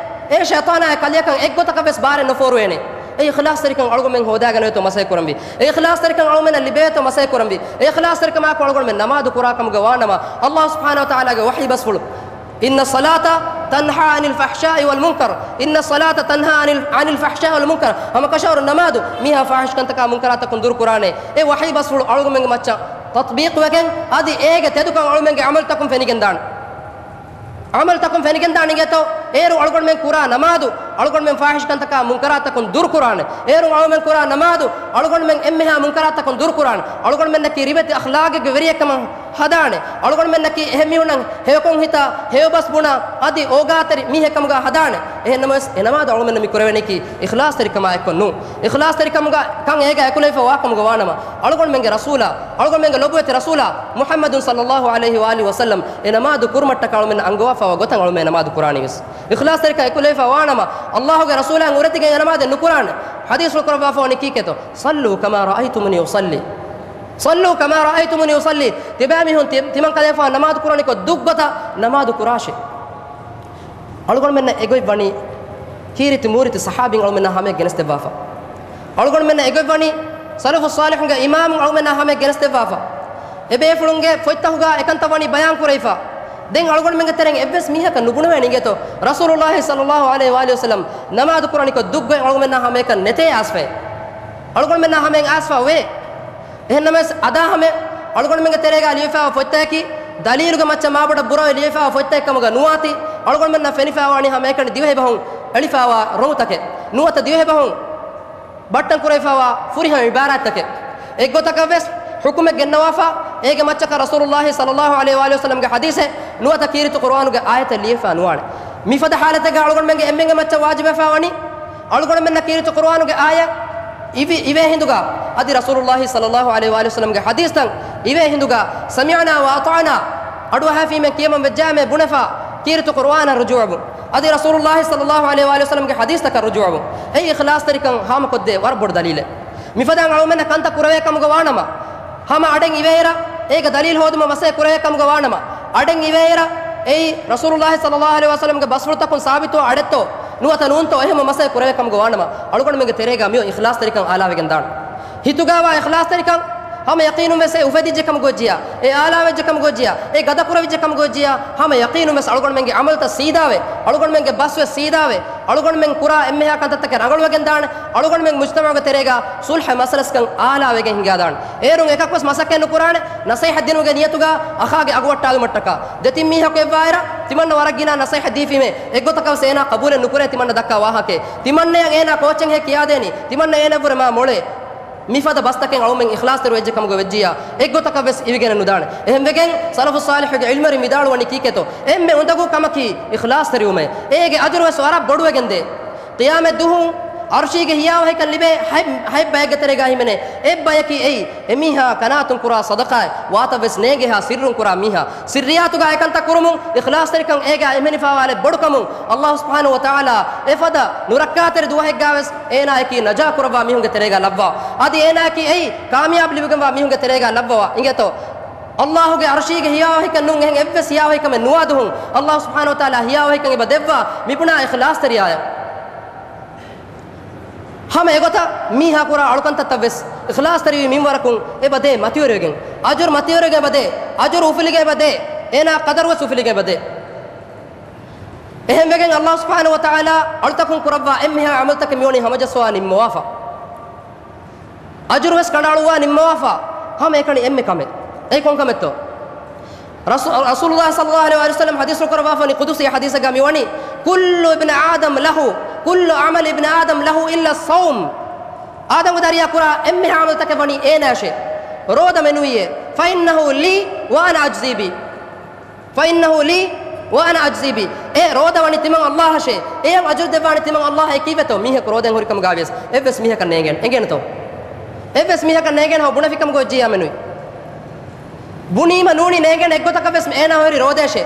އޭ ޝައިޠާނާއެއް ކަލެއަކަށް އެއްގޮތަކަށްވެސް ބާރެއް ނުފޯރުވޭނެ. އެ އިޚްލާޞްތެރިކަން އަޅުގަނޑުމެން ހޯދާގަނެވޭތޯ މަސައްކަތް ކުރަންވީ. އެ އިޚްލާޞްތެރިކަން އަޅުމެންނަށް ލިބޭތޯ މަސައްކަތް ކުރަންވީ. އެ އިޚްލާޞްތެރިކަމާއެކު އަޅުގަނޑުމެން ނަމާދު ކުރާ ކަމުގަ ވާނަމަ، ﷲ ސުބްޙާނަހޫ ވަތަޢާލާގެ ވަޙީ ބަސްފުޅު، إِنَّ الصَّلَاةَ تَنْهَىٰ عَنِ الْفَحْشَاءِ وَالْمُنكَرِ. إِنَّ الصَّلَاةَ تَنْهَىٰ عَنِ ال، عَنِ الْفَحْشَاءِ وَالْمُنكَرِ. ހަމަކަށަވަރުން ނަމާދު މީހާ ފާޙިޝް ކަންތަކާ މުންކަރާތަކުން ދުރުކުރާނެ. އެ ވަޙީ ބަސްފުޅު އަޅުގަނޑުމެންގެ މައްޗަށް ތަޠްބީޤުވެގެން، އަދި އޭގެ ތެދުކަން އަޅުމެންގެ ޢަމަލުތަކުން ފެނިގެންދާނެ. ޢަމަލުތަކުން ފެނިގެންދާނެ އިނގޭތޯ، އޭރު އަޅުގަނޑުމެން ކުރާ ނަމާދު އަޅުގަނޑުމެން ފާޙިޝް ކަންތަކާ މުންކަރާތަކުން ދުރުކުރާނެ. އޭރު އަޅުމެން ކުރާ ނަމާދު އަޅުގަނޑުމެން އެންމެހާ މުންކަރާތަކުން ދުރުކުރާނެ. އަޅުގަނޑުމެންނަކީ ރިވެތި އަޚްލާގެއްގެ ވެރިއެއްކަމަށް ހަދާނެ. އަޅުގަނޑުމެންނަކީ އެހެން މީހުންނަށް ހެޔޮކޮން ހިތާ، ހެޔޮބަސް ބުނާ، އަދި އޯގާތެރި މީހެއްކަމުގަ ހަދާނެ. އެހެންނަމަވެސް، އެ ނަމާދު އަޅުމެންނަށް މި ކުރެވެނީކީ އިޚްލާޞްތެރިކަމާ އެއްކޮށް ނޫން. އިޚްލާޞްތެރިކަމުގަ ކަން އޭގަ އެކުލެވިފަ ވާކަމުގަ ވާނަމަ، އަޅުގަނޑުމެންގެ ރަސޫލާ، އަޅުގަނޑުމެންގެ ލޮބުވެތި ރަސޫލާ މުޙައްމަދު ޞައްލަﷲ ޢަލައިހި ވައާލިހި ވަސައްލަމް އެ ނަމާދު ކުރުމަށްޓަކާ އަޅުމެންނަށް އަންގަވާފަވާ ގޮތަށް އަޅުމެން ނަމާދު ކުރާނީވެސް. އިޚްލާޞްތެރިކަން އެކުލެވިފަ ވާނަމަ، ﷲ ގެ ރަސޫލާ ނުރެތިގެން އެ ނަމާދެއް ނުކުރާނެ. ޙަދީޘްފުޅު ކުރައްވާފަ ވަނީ ކީކޭތޯ، صَلُّوا كَمَا رَأَيْتُمُونِي أُصَلِّي. صَلُّوا كَمَا رَأَيْتُمُونِي أُصَلِّي. ތިބާމީހުން ތި، ތިމަން ކަލޭފާ ނަމާދު ކުރަނިކޮށް ދުށްގޮތަށް ނަމާދު ކުރާށޭ. އަޅުގަނޑުމެންނަށް އެގޮތް ވަނީ، ކީރިތި މޫރިތި ޞަޙާބީން އަޅުމެންނާ ހަމަޔަށް ގެނެސްދެއްވާފަ. އަޅުގަނޑުމެންނަށް އެގޮތް ވަނީ، ސަލަފުއް ޞާލިޙުންގެ އިމާމުން އަޅުމެންނާ ހަމަޔަށް ގެނެސްދެއްވާފަ. އެބޭފުޅުންގެ ފޮތްތަކުގަ އެކަންތައް ވަނީ ބަޔާން ކުރެވިފަ. ދެން އަޅުގަނޑުމެންގެ ތެރެއިން އެއްވެސް މީހަކަށް ނުބުނެވޭނެ އިނގޭތޯ، ރަސޫލުﷲ ޞައްލަﷲ ޢަލައިހި ވައާލިހި ވަސައްލަމް ނަމާދު ކުރަނިކޮށް ދުށްގޮތް އަޅުގަނޑުމެންނާ ހަމަޔަކަށް ނެތޭ އައިސްފައި. އަޅުގަނޑުމެންނާ ހަމަޔަށް އައިސްފަ އޮވޭ. އެހެންނަމަވެސް އަދާ ހަމަ އަޅުގަނޑުމެންގެ ތެރޭގަ ލިޔެފައިވާ ފޮތްތަކަކީ ދަލީލުގެ މައްޗަށް މާބޮޑަށް ބުރަވެ ލިޔެފައިވާ ފޮތްތަކެއް ކަމުގަ ނުވާތީ، އަޅުގަނޑުމެންނަށް ފެނިފައިވާނީ ހަމައެކަނި ދިވެހިބަހުން އެޅިފައިވާ ރޮނގުތަކެއް. ނުވަތަ ދިވެހިބަހުން ބައްޓަން ކުރެވިފައިވާ ފުރިހަމަ ޢިބާރާތްތަކެއް. އެއްގޮތަކަށްވެސް ޙުކުމެއް ގެންނަވާފަ، އޭގެ މައްޗަކަށް ރަސޫލުﷲ ޞައްލަﷲ ޢަލައިހި ވައާލިހި ވަސައްލަމްގެ ޙަދީޘެއް، ނުވަތަ ކީރިތި ޤުރުއާނުގެ އާޔަތެއް ލިޔެފަ ނުވާނެ. މިފަދަ ޙާލަތެއްގަ އަޅުގަނޑުމެންގެ އެންމެންގެ މައްޗަށް ވާޖިބެފަ ވަނީ، އަޅުގަނޑުމެންނަށް ކީރިތި ޤުރުއާނުގެ އާޔަތް އިވި، އިވޭ ހިނދުގަ، އަދި ރަސޫލުﷲ ޞައްލަﷲ ޢަލައިހި ވައާލިހި ވަސައްލަމްގެ ޙަދީޘްތައް އިވޭ ހިނދުގަ، سَمِعْنَا وَأَطَعْنَا، އަޑުއަހާފީމެން ކިޔަމަން ވެއްޖާމޭ ބުނެފަ، ކީރިތި ޤުރުއާނަށް ރުޖޫޢަވުން. އަދި ރަސޫލުﷲ ޞައްލަﷲ ޢަލައިހި ވައާލިހި ވަސައްލަމްގެ ޙަދީޘްތަކަށް ރުޖޫޢަވުން. އެއީ އިޚްލާޞްތެރިކަން ހާމަކޮށްދޭ ވަރަށް ބޮޑު ދަލީލެއް. މިފަދައިން އަޅުމެންނަށް ކަންތައް ކުރެވޭ ކަމުގަ ވާނަމަ، ހަމަ އަޑެއް އިވޭއިރަށް އޭގެ ދަލީލު ހޯދުމަށް މަސައްކަތް ކުރެވޭ ކަމުގަ ވާނަމަ، އަޑެއް އިވޭއިރަށް އެއީ ރަސޫލުﷲ ޞައްލަﷲ ޢަލައިހި ވަސައްލަމްގެ ބަސްފުޅުތަކުން ސާބިތުވާ އަޑެއްތޯ ނުވަތަ ނޫންތޯ އެހެން މަސައްކަތް ކުރެވޭ ކަމުގަ ވާނަމަ، އަޅުގަނޑުމެންގެ ތެރޭގަ މިއޮތް އިޚްލާޞްތެރިކަން އާލާވެގެން ދާނެ. ހިތުގަވާ އިޚްލާޞްތެރިކަން ހަމަ ޔަޤީނުންވެސް އެ އުފެދިއްޖެ ކަމުގެ ގޮތްޖެޔާ، އެ އާލާވެއްޖެ ކަމުގެ ގޮތްޖެޔާ، އެ ގަދަ ކުރެވިއްޖެ ކަމުގެ ގޮތްޖެޔާ، ހަމަ ޔަޤީނުންވެސް އަޅުގަނޑުމެންގެ ޢަމަލުތައް ސީދާވެ، އަޅުގަނޑުމެންގެ ބަސްވެސް ސީދާވެ، އަޅުގަނޑުމެން ކުރާ އެންމެހާ ކަންތައްތަކެއް ރަނގަޅުވެގެން ދާނެ، އަޅުގަނޑުމެން މުޖްތަމަޢުގެ ތެރޭގަ ޞުލްޙަ މަސަލަސްކަން އާލާވެގެން ހިނގާދާނެ. އޭރުން އެކަކުވެސް މަސައްކަތް ނުކުރާނެ، ނަޞޭޙަތް ދިނުމުގެ ނިޔަތުގަ އަޚާގެ އަގު ވައްޓާލުމަށްޓަކާ. ދެތިން މީހަކު އެއްވާއިރަށް ތިމަންނަ ވަރަށް ގިނަ ނަޞޭޙަތް ދީފީމޭ، އެއްގޮތަކަށް ވެސް އޭނާ ޤަބޫލެއް ނުކުރޭ ތިމަންނަ ދައްކާ ވާހަކައެއް. ތިމަންނަޔަށް އޭނާ ކޯޗެއްހޭ ކިޔާދޭނީ، ތިމަންނަ އޭނައަށްވުރެ މާ މޮޅޭ. މިފަދަ ބަސްތަކެއް އަޅުމެން އިޚްލާޞްތެރިވެއްޖެ ކަމުގަ ވެއްޖިއްޔާ، އެއްގޮތަކަށް ވެސް އިވިގެނެއް ނުދާނެ. އެހެންވެގެން ސަލަފުއް ޞާލިޙުގެ ޢިލްމުވެރިން ވިދާޅުވަނީ ކީކޭތޯ؟ އެންމެ އުނދަގޫ ކަމަކީ އިޚްލާޞްތެރިވުމޭ. އޭގެ އަޖުރު ވެސް ވަރަށް ބޮޑުވެގެންދޭ. ޤިޔާމަތް ދުހު އަރުޝީގެ ހިޔާވަހިކަން ލިބޭ ހަތް، ހަތް ބައެއްގެ ތެރޭގަ ހިމެނޭ. އެއް ބަޔަކީ އެއީ، އެމީހާ ކަނާތުން ކުރާ ޞަދަޤާތް ވާތައް ވެސް ނޭނގޭހާ ސިއްރުން ކުރާ މީހާ. ސިއްރިއްޔާތުގަ އެކަންތައް ކުރުމުން އިޚްލާޞްތެރިކަން އޭގަ ހިމެނިފާވާލެއް ބޮޑުކަމުން އައްލާހު ސުބްޙާނަހު ވަތަޢާލާ އެފަދަ ނުރައްކާތެރި ދުވަހެއްގަ ވެސް އޭނާއަކީ ނަޖާ ކުރައްވާ މީހުންގެ ތެރޭގަ ލައްވާ. އަދި އޭނާއަކީ އެއީ ކާމިޔާބު ލިބިގެންވާ މީހުންގެ ތެރޭގަ ލައްވަވާ. އިނގޭތޯ؟ އައްލާހުގެ އަރުޝީގެ ހިޔާވަހިކަން ނޫން އެހެން އެއްވެސް ހިޔާވަހިކަމެއް ނުވާ ދުހުން އައްލާހު ސުބްޙާނަހު ވަތަޢާލާ ހިޔާވަހިކަން އެބަ ދެއްވާ މިބުނާ އިޚްލާޞްތެރިޔާޔަށް. ހަމަ އެގޮތަށް މީހާ ކުރާ އަޅުކަންތައްތައް ވެސް އިޚްލާޞްތެރިވި މިންވަރަކުން އެބަ ދޭ، މަތިވެރިވެގެން، އަޖުރު މަތިވެރިވެގެން އެބަ ދޭ، އަޖުރު އުފުލިގެން އެބަ ދޭ، އޭނާ ޤަދަރު ވެސް އުފުލިގެން އެބަ ދޭ. އެހެންވެގެން އައްލާހު ސުބްޙާނަހު ވަތަޢާލާ އަޅުތަކުން ކުރައްވާ އެންމެހާ ޢަމަލުތަކެއް މިވަނީ ހަމަޖައްސަވާ ނިންމަވާފަ. އަޖުރު ވެސް ކަނޑައަޅުއްވާ ނިންމަވާފަ. ހަމައެކަނި އެންމެ ކަމެއް. އެއީ ކޮން ކަމެއްތޯ؟ ރަސޫ-، ރަސޫލުﷲ ޞައްލަﷲ ޢަލައިހި ވަސައްލަމް ޙަދީޘް ކުރައްވާފަ ވަނީ ޤުދުސީ ޙަދީޘެއްގަ މިވަނީ، كل ابن آدم له، كل عمل ابن آدم له إلا الصوم. އާދަމްގެ ދަރިޔާ ކުރާ އެންމެހާ ޢަމަލުތަކެއް ވަނީ އޭނާއަށޭ. ރޯދަ މެނުވިއޭ. فإنه لي وأنا أجزي به. فإنه لي وأنا أجزي به. އެ ރޯދަ ވަނީ ތިމަން އައްލާހަށޭ. އެޔަށް އަޖުރު ދެއްވާނީ ތިމަން އައްލާހަށޭ ކީއްވެތޯ؟ މީހަކު ރޯދައިން ހުރި ކަމުގަ ވިޔަސް އެއްވެސް މީހަކަށް ނޭނގޭނެ. އެނގޭނެތޯ؟ އެއްވެސް މީހަކަށް ނޭނގޭނެ ހަމަ ބުނެފި ކަމުގަ އޮތްޖިއްޔާ މެނުވީ. ބުނީމަ ނޫނީ ނޭނގޭނެ އެއްގޮތަކަށް ވެސް އޭނާ ހުރި ރޯދައަށޭ.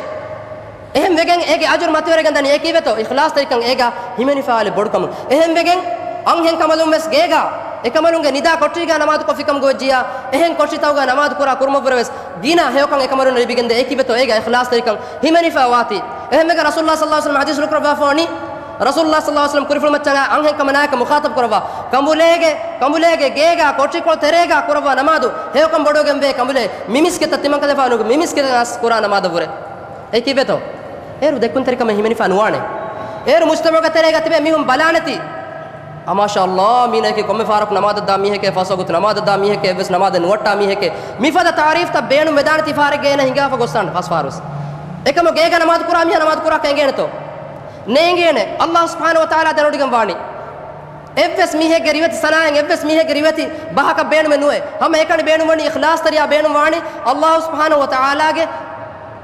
އެހެން ވެގެން އޭގެ އަޖުރު މަތިވެރިގެން ދަނީ އެ ކީއްވެތޯ؟ އިޚްލާޞްތެރިކަން އޭގަ ހިމެނިފާވާލެއް ބޮޑުކަމުން. އެހެން ވެގެން އަންހެން ކަނބަލުން ވެސް ގޭގަ އެކަނބަލުންގެ ނިދާ ކޮޓަރީގަ ނަމާދު ކޮށްފިކަމުގަ އޮތްޖިއްޔާ، އެހެން ކޮޓަރިތަކުގަ ނަމާދު ކުރާ ކުރުމަށްވުރެ ވެސް ގިނަ ހެޔޮކަން އެކަނބަލުން ލިބިގެންދޭ. އެ ކީއްވެތޯ؟ އޭގަ އިޚްލާޞްތެރިކަން ހިމެނިފާ ވާތީ. އެހެންވެގެން ރަސޫލުﷲ ޞައްލަﷲ ޢަލައިހި ވަސައްލަމް ޙަދީޘް ކުރައްވާފަ ވަނީ، ރަސޫލުﷲ ޞައްލަﷲ ޢަލައިހި ވަސައްލަމް ކުރިފުޅު މައްޗަށް އަންހެންކަމަށް ނާޔަކަށް މުޚާޠަބް ކުރައްވާ، ކަނބުލޭގެ، ކަނބުލޭގެ ގޭގަ ކޮޓަރިކޮޅު ތެރޭގަ ކުރައްވާ ނަމާދު ހެޔޮކަން ބޮޑުވެގެންވޭ ކަނބުލޭ، މި މިސްކިތަށް ތިމަންކަލޭގެފާނުގެ މި މިސްކިތަށް އައިސް ކުރާ ނަމާދަށްވުރެ. އެ ކީއްވެތޯ؟ އޭރު ދެއްކުންތެރިކަމެއް ހިމެނިފާ ނުވާނެ. އޭރު މުޖްތަމަޢުގެ ތެރޭގަ ތިބޭ މީހުން ބަލާނެތީ. އާ، މާޝާﷲ، މީނައަކީ ކޮންމެ ފަހަރަކު ނަމާދަށްދާ މީހެކޭ، ފަސް ވަގުތު ނަމާދަށްދާ މީހެކޭ، އެއްވެސް ނަމާދެއް ނުވައްޓާ މީހެކޭ. މިފަދަ ތަޢުރީފްތައް ބޭނުން ވެދާނެތީ ފަހަރެއްގަ އޭނަ ހިނގާފަ ގޮއްސާނެ ފަސް ފަހަރުވެސް. އެކަމު ގޭގަ ނަމާދު ކުރާކަށް އެނގޭނެތޯ؟ ނޭނގޭނެ. އައްލާހު ސުބްޙާނަހު ވަތަޢާލާ ދެނެވޮޑިގެން ވާނީ. އެއްވެސް މީހެއްގެ ރިވެތި ސަނާއެއް، އެއްވެސް މީހެއްގެ ރިވެތި ބަހަކަށް ބޭނުމެއް ނުވޭ. ހަމައެކަނި ބޭނުންވަނީ އިޚްލާޞްތެރިޔާ ބޭނުންވާނީ އައްލާހު ސުބްޙާނަހު ވަތަޢާލާގެ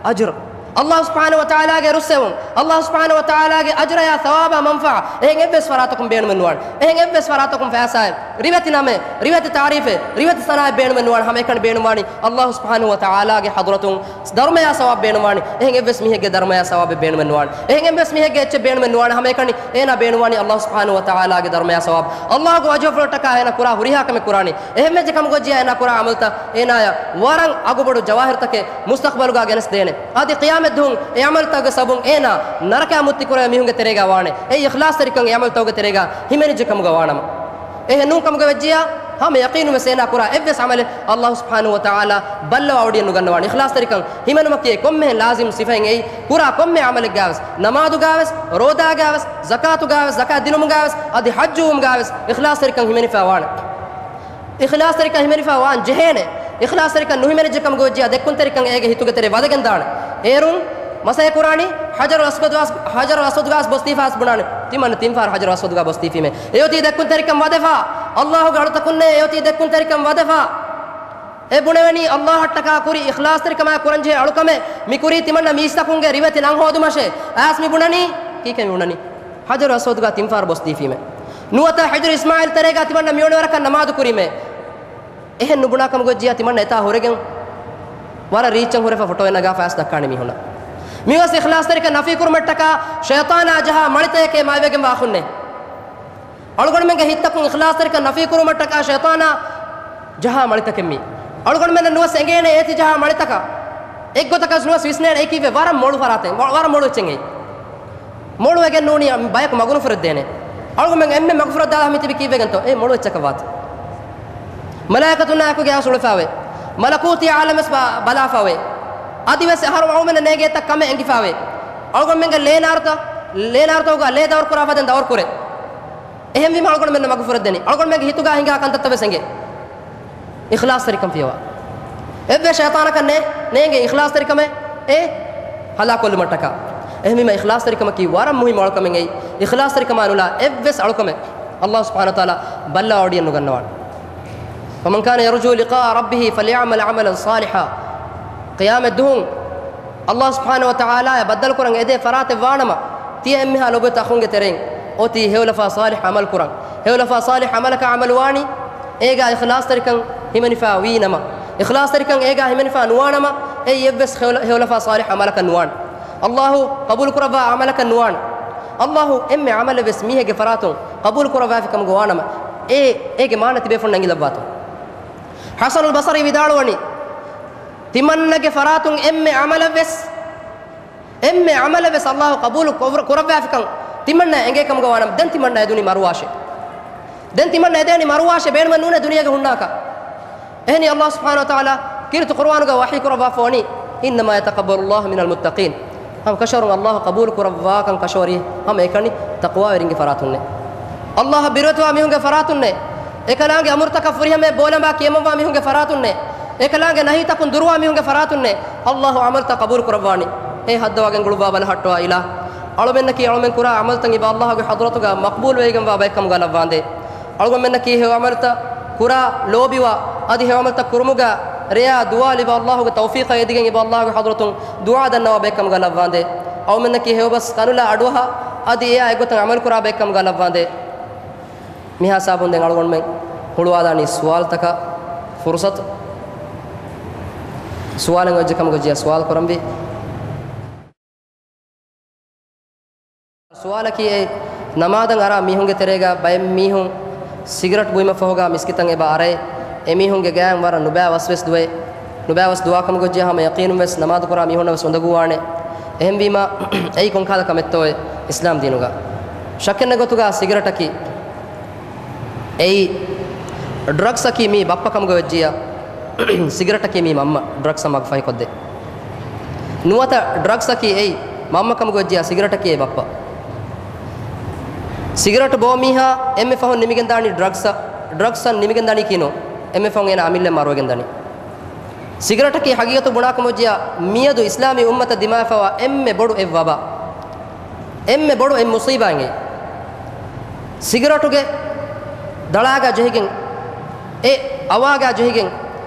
އަޖުރު. އައްލާހު ސުބްޙާނަހު ވަތަޢާލާގެ ރުއްސެވުން. އައްލާހު ސުބްޙާނަހު ވަތަޢާލާގެ އަޖުރަޔާ ޘަވާބާ މަންފާ. އެހެން އެއްވެސް ފަރާތަކުން ބޭނުމެއް ނުވާނެ. އެހެން އެއްވެސް ފަރާތަކުން ފައިސާއެއް، ރިވެތި ނަމެއް، ރިވެތި ތަޢުރީފެއް، ރިވެތި ސަނާއެއް ބޭނުމެއް ނުވާނެ. ހަމައެކަނި ބޭނުންވާނީ އައްލާހު ސުބްޙާނަހު ވަތަޢާލާގެ ޙަޟްރަތުން ދަރުމަޔާ ޘަވާބު ބޭނުންވާނީ. އެހެން އެއްވެސް މީހެއްގެ ދަރުމަޔާ ޘަވާބެއް ބޭނުމެއް ނުވާނެ. އެހެން އެއްވެސް މީހެއްގެ އެއްޗެއް ބޭނުމެއް ނުވާނެ. ހަމައެކަނި އޭނާ ބޭނުންވާނީ އައްލާހު ސުބްޙާނަހު ވަތަޢާލާގެ ދަރުމަޔާ ޘަވާބު. އައްލާހުގެ ވަޖްހަފުޅަށްޓަކާ އޭނާ ކުރާ ހުރިހާ ކަމެއް ކުރާނީ. އެހެންވެއްޖެ ކަމުގަ އޮތްޖިއްޔާ އޭނާ ކުރާ ޢަމަލުތައް އޭނާޔަށް ވަރަށް އަގުބޮޑު ޖަވާހިރުތަކެއް މުސްތަޤްބަލުގަ ގެނެސްދޭނެ. އަދި ޤިޔާމަތްދުވަހު އެ ޢަމަލުތަކުގެ ސަބަބުން އޭނާ ނަރަކަޔަށް މުއްތި ކުރެވޭ މީހުންގެ ތެރޭގަ ވާނެ. އެއީ އިޚްލާޞްތެރިކަން އެ ޢަމަލުތަކުގެ ތެރޭގަ ހިމެނިއްޖެ ކަމުގަ ވާނަމަ. އެހެން ނޫން ކަމުގަ ވެއްޖިއްޔާ، ހަމަ ޔަޤީނުން ވެސް އޭނާ ކުރާ އެއްވެސް ޢަމަލެއް އައްލާހު ސުބްޙާނަހު ވަތަޢާލާ ބައްލަވާވޮޑިއެއް ނުގަންނަވާނެ. އިޚްލާޞްތެރިކަން ހިމެނުމަކީ އެ ކޮންމެހެން ލާޒިމް ސިފައިން އެއީ، ކުރާ ކޮންމެ ޢަމަލެއްގަވެސް، ނަމާދުގަވެސް، ރޯދާގަވެސް، ޒަކާތުގަވެސް، ޒަކާތް ދިނުމުގަވެސް، އަދި ޙައްޖުވުމުގަވެސް އިޚްލާޞްތެރިކަން ހިމެނިފަ ވާނެ. އިޚްލާޞްތެރިކަން ހިމެނިފަ ވާން ޖެހޭނެ. އިޚްލާޞްތެރިކަން ނުހިމެނިއްޖެ ކަމުގަ ވެއްޖިއްޔާ ދެއްކުންތެރިކަން އޭގެ ހިތުގެ ތެރެ ވަދެގެން ދާނެ. އޭރުން މަސައްކަތް ކުރާނީ ޙަޖަރު އަސްވަދުގަ، ޙަޖަރު އަސްވަދުގަ ބޮސްދީފަ އަސް ބުނާނެ. ތިމަންނަ ތިން ފަހަރު ޙަޖަރު އަސްވަދުގަ ބޮސްދީފީމޭ. އެއޮތީ ދެއްކުންތެރިކަން ވަދެފަ. އައްލާހުގެ އަޅުތަކުންނޭ އެއޮތީ ދެއްކުންތެރިކަން ވަދެފަ. އެ ބުނެވެނީ އައްލާހަށްޓަކާ ކުރި އިޚްލާޞްތެރިކަމާ ކުރަންޖެހޭ އަޅުކަމެއް. މި ކުރީ ތިމަންނަ މީސްތަކުންގެ ރިވެތި ނަން ހޯދުމަށޭ. އައިސް މި ބުނަނީ، ކީކޭ މި ބުނަނީ؟ ޙަޖަރު އަސްވަދުގަ ތިން ފަހަރު ބޮސްދީފީމޭ. ނުވަތަ ޙަޖަރު އިސްމާޢީލް ތެރޭގަ ތިމަންނަ މިވަނިވަރަކަށް ނަމާދު ކުރީމޭ. އެހެން ނުބުނާ ކަމުގަ ވެއްޖިއްޔާ ތިމަންނަ އެތާ ހުރެގެން ވަރަށް ރީއްޗަށް ހުރެފަ ފޮޓޯއެއް ނަގާފަ އައިސް ދައްކާނެ މީހުންނަށް. މިވެސް އިޚްލާޞްތެރިކަން ނަފީކުރުމަށްޓަކާ ޝައިޠާނާ ޖަހާ މަޅިތަކެކޭ މާތްވެގެންވާ އަޚުންނޭ. އަޅުގަނޑުމެންގެ ހިތްތަކުން އިޚްލާޞްތެރިކަން ނަފީކުރުމަށްޓަކާ ޝައިޠާނާ ޖަހާ މަޅިތަކެއް މީ. އަޅުގަނޑުމެންނަށް ނުވެސް އެނގޭނެ އޭތި ޖަހާ މަޅިތަކަށް. އެއްގޮތަކަސް ނުވެސް ވިސްނޭނެ އެކީވެ ވަރަށް މޮޅު ފަރާތެއް، ވަ-، ވަރަށް މޮޅު އެއްޗެއް އެއީ. މޮޅުވެގެން ނޫނީ ބަޔަކު މަގުނުފުރެއްދޭނެ. އަޅުގަނޑުމެން އެންމެ މަގުފުރައްދާ މިތިބި ކީއްވެގެންތޯ؟ އެ މޮޅު އެއްޗަކަށް ވާތީ. މަލާއިކަތުންނާއެކު ގެއަށް އުޅެފައިވޭ. މަލަކޫތީ ޢާލަމްވެސް ބަ-، ބަލާފައިވޭ. އަދިވެސް އަހަރު އަޅުމެންނަށް ނޭނގޭ ތައް ކަމެއް އެނގިފައިވޭ. އަޅުގަނޑުމެންގެ ލޭ ނާރުތައް، ލޭ ނާރުތަކުގަ ލޭ ދައުރު ކުރާ ފަދައިން ދައުރު ކުރޭ. އެހެންވީމަ އަޅުގަނޑުމެންނަށް މަގުފުރެއްދެނީ. އަޅުގަނޑުމެންގެ ހިތުގަ ހިނގާ ކަންތައްތައް ވެސް އެނގޭ. އިޚްލާޞްތެރިކަން ފިޔަވާ. އެއްވެސް ޝައިޠާނަކަށް ނޭ، ނޭނގޭ އިޚްލާޞްތެރިކަމެއް އެ ހަލާކުކޮށްލުމަށްޓަކާ. އެހެންވީމަ އިޚްލާޞްތެރިކަމަކީ ވަރަށް މުހިއްމު އަޅުކަމެއް އެއީ. އިޚްލާޞްތެރިކަމާ ނުލާ އެއްވެސް އަޅުކަމެއް އައްލާހު ސުބްޙާނަހު ވަތަޢާލާ ބައްލަވާވޮޑިއެއް ނުގަންނަވާނެ. فمن كان يرجو لقاء ربه فليعمل عملا صالحا. ޤިޔާމަތް ދުވަހު އައްލާހު ސުބްޙާނަހު ވަތަޢާލާއާ ބައްދަލުކުރަން އެދޭ ފަރާތެއް ވާނަމަ، ތިޔަ އެންމެހާ ލޮބުވެތި އަޚުންގެ ތެރެއިން އޮތީ ހެޔޮލަފާ ޞާލިޙް ޢަމަލު ކުރަން. ހެޔޮލަފާ ޞާލިޙް ޢަމަލަކަށް ޢަމަލުވާނީ، އޭގާ އިޚްލާޞްތެރިކަން ހިމެނިފާ ވީ ނަމަ، އިޚްލާޞްތެރިކަން އޭގާ ހިމެނިފާ ނުވާ ނަމަ، އެއީ އެއްވެސް ހެޔޮލަ-، ހެޔޮލަފާ ޞާލިޙް ޢަމަލަކަށް ނުވާނެ. ﷲ ޤަބޫލު ކުރައްވާ ޢަމަލަކަށް ނުވާނެ. ﷲ އެންމެ ޢަމަލެއް ވެސް މީހެއްގެ ފަރާތުން ޤަބޫލު ކުރައްވާފި ކަމުގަ ވާ ނަމަ، އެ، އޭގެ މާނަ ތިބޭފުޅުން އެނގިލައްވާތޯ؟ ޙަސަނުލް ބަޞްރީ ވިދާޅުވަނީ، ތިމަންނަގެ ފަރާތުން އެންމެ ޢަމަލެއް ވެސް، އެންމެ ޢަމަލެއް ވެސް ﷲ ޤަބޫލު ކުރަ-، ކުރައްވާފިކަން ތިމަންނަ އެނގޭ ކަމުގަ ވާނަމަ، ދެން ތިމަންނަ އެދުނީ މަރުވާށޭ. ދެން ތިމަންނަ އެދޭނީ މަރުވާށޭ، ބޭނުމެއް ނޫނޭ ދުނިޔޭގަ ހުންނާކަށް. އެހެނީ ﷲ ސުބްޙާނަހޫ ވަތަޢާލާ ކީރިތި ޤުރުއާނުގަ ވަޙީ ކުރައްވާފަ ވަނީ، إنما يتقبل الله من المتقين. ހަމަ ކަށަވަރުން ﷲ ޤަބޫލު ކުރައްވާކަން ކަށަވަރީ ހަމަ އެކަނި ތަޤްވާވެރިންގެ ފަރާތުންނޭ. ﷲ އަށް ބިރުވެތިވާ މީހުންގެ ފަރާތުންނޭ. އެކަލާނގެ އަމުރުތަކަށް ފުރިހަމަޔަށް ބޯލަނބާ ކިޔަމަންވާ މީހުންގެ ފަރާތުންނޭ. އެކަލާނގެ ނަހީތަކުން ދުރުވާ މީހުންގެ ފަރާތުންނޭ. ﷲ އަމަލުތައް ޤަބޫލު ކުރައްވާނީ. އެ ހައްދަވާ ގެންގުޅުއްވާ ބަލަހައްޓަވާ އިލާހު. އަޅުމެންނަކީ އަޅުމެން ކުރާ ޢަމަލުތައް އިބަ ﷲގެ ޙަޟްރަތުގަ މަޤްބޫލު ވެވިގެންވާ ބައެއް ކަމުގަ ލައްވާނދޭ. އަޅުގަނޑުމެންނަކީ ހެޔޮ ޢަމަލުތައް ކުރާ ލޯބިވާ، އަދި ހެޔޮ ޢަމަލުތައް ކުރުމުގަ ރެޔާ ދުވާލު އިބަ ﷲގެ ތައުފީޤަށް އެދިގެން އިބަ ﷲގެ ޙަޟްރަތުން ދުޢާ ދަންނަވާ ބައެއް ކަމުގަ ލައްވާނދޭ. އަޅުމެންނަކީ ހެޔޮބަސް ކަނުލާ އަޑުއަހާ، އަދި އެއާ އެއްގޮތަށް ޢަމަލު ކުރާ ބައެއް ކަމުގަ ލައްވާނދޭ. މިހާ ސާބުން ދެން އަޅުގަނޑުމެން ހުޅުވާލާނީ ސުވާލުތަކަށް ފުރުޞަތު. ސުވާލެއް އޮތްޖެ ކަމުގަ ޖިޔާ ސުވާލު ކުރަންވީ. ސުވާލަކީ އެ ނަމާދަށް އަރާ މީހުންގެ ތެރޭގަ ބައެއް މީހުން ސިގަރެޓް ބުއިމަށް ފަހުގަ މިސްކިތަށް އެބަ އަރައޭ. އެމީހުންގެ ގާތް ވަރަށް ނުބައި ވަސްވެސް ދުވޭ. ނުބައި ވަސް ދުވާ ކަމުގަ ޖިޔާ ހަމަ ޔަޤީނުން ވެސް ނަމާދު ކުރާ މީހުންނަށް ވެސް އުނދަގޫވާނެ. އެހެންވީމާ، އެއީ ކޮންކަހަލަ ކަމެއްތޯއޭ އިސްލާމް ދީނުގަ؟ ޝައްކެއްނެތް ގޮތުގަ ސިގަރެޓަކީ އެއީ ޑްރަގްސަކީ މީ ބައްޕަ ކަމުގަ ވެއްޖިއްޔާ، ސިގަރެޓަކީ މީ މަންމަ ޑްރަގްސަށް މަގުފަހިކޮށްދޭ. ނުވަތަ ޑްރަގްސަކީ އެއީ މަންމަ ކަމުގަ ވެއްޖިއްޔާ، ސިގަރެޓަކީ އެ ބައްޕަ. ސިގަރެޓް ބޯ މީހާ އެންމެ ފަހުން ނިމިގެންދާނީ ޑްރަގްސަށް، ޑްރަގްސަށް ނިމިގެންދާނީ ކިނު، އެންމެ ފަހުން އޭނާ އަމިއްލަ މަރުވެގެންދާނީ. ސިގަރެޓަކީ ހަގީގަތު ބުނާކަމު ވެއްޖިއްޔާ، މިއަދު އިސްލާމީ އުއްމަތަށް ދިމާވެފައިވާ އެންމެ ބޮޑު އެއް ވަބާ، އެންމެ ބޮޑު އެއް މުޞީބާއެއް. ސިގަރެޓުގެ ދަޅާގާ ޖެހިގެން، އެ އަވާގާ ޖެހިގެން،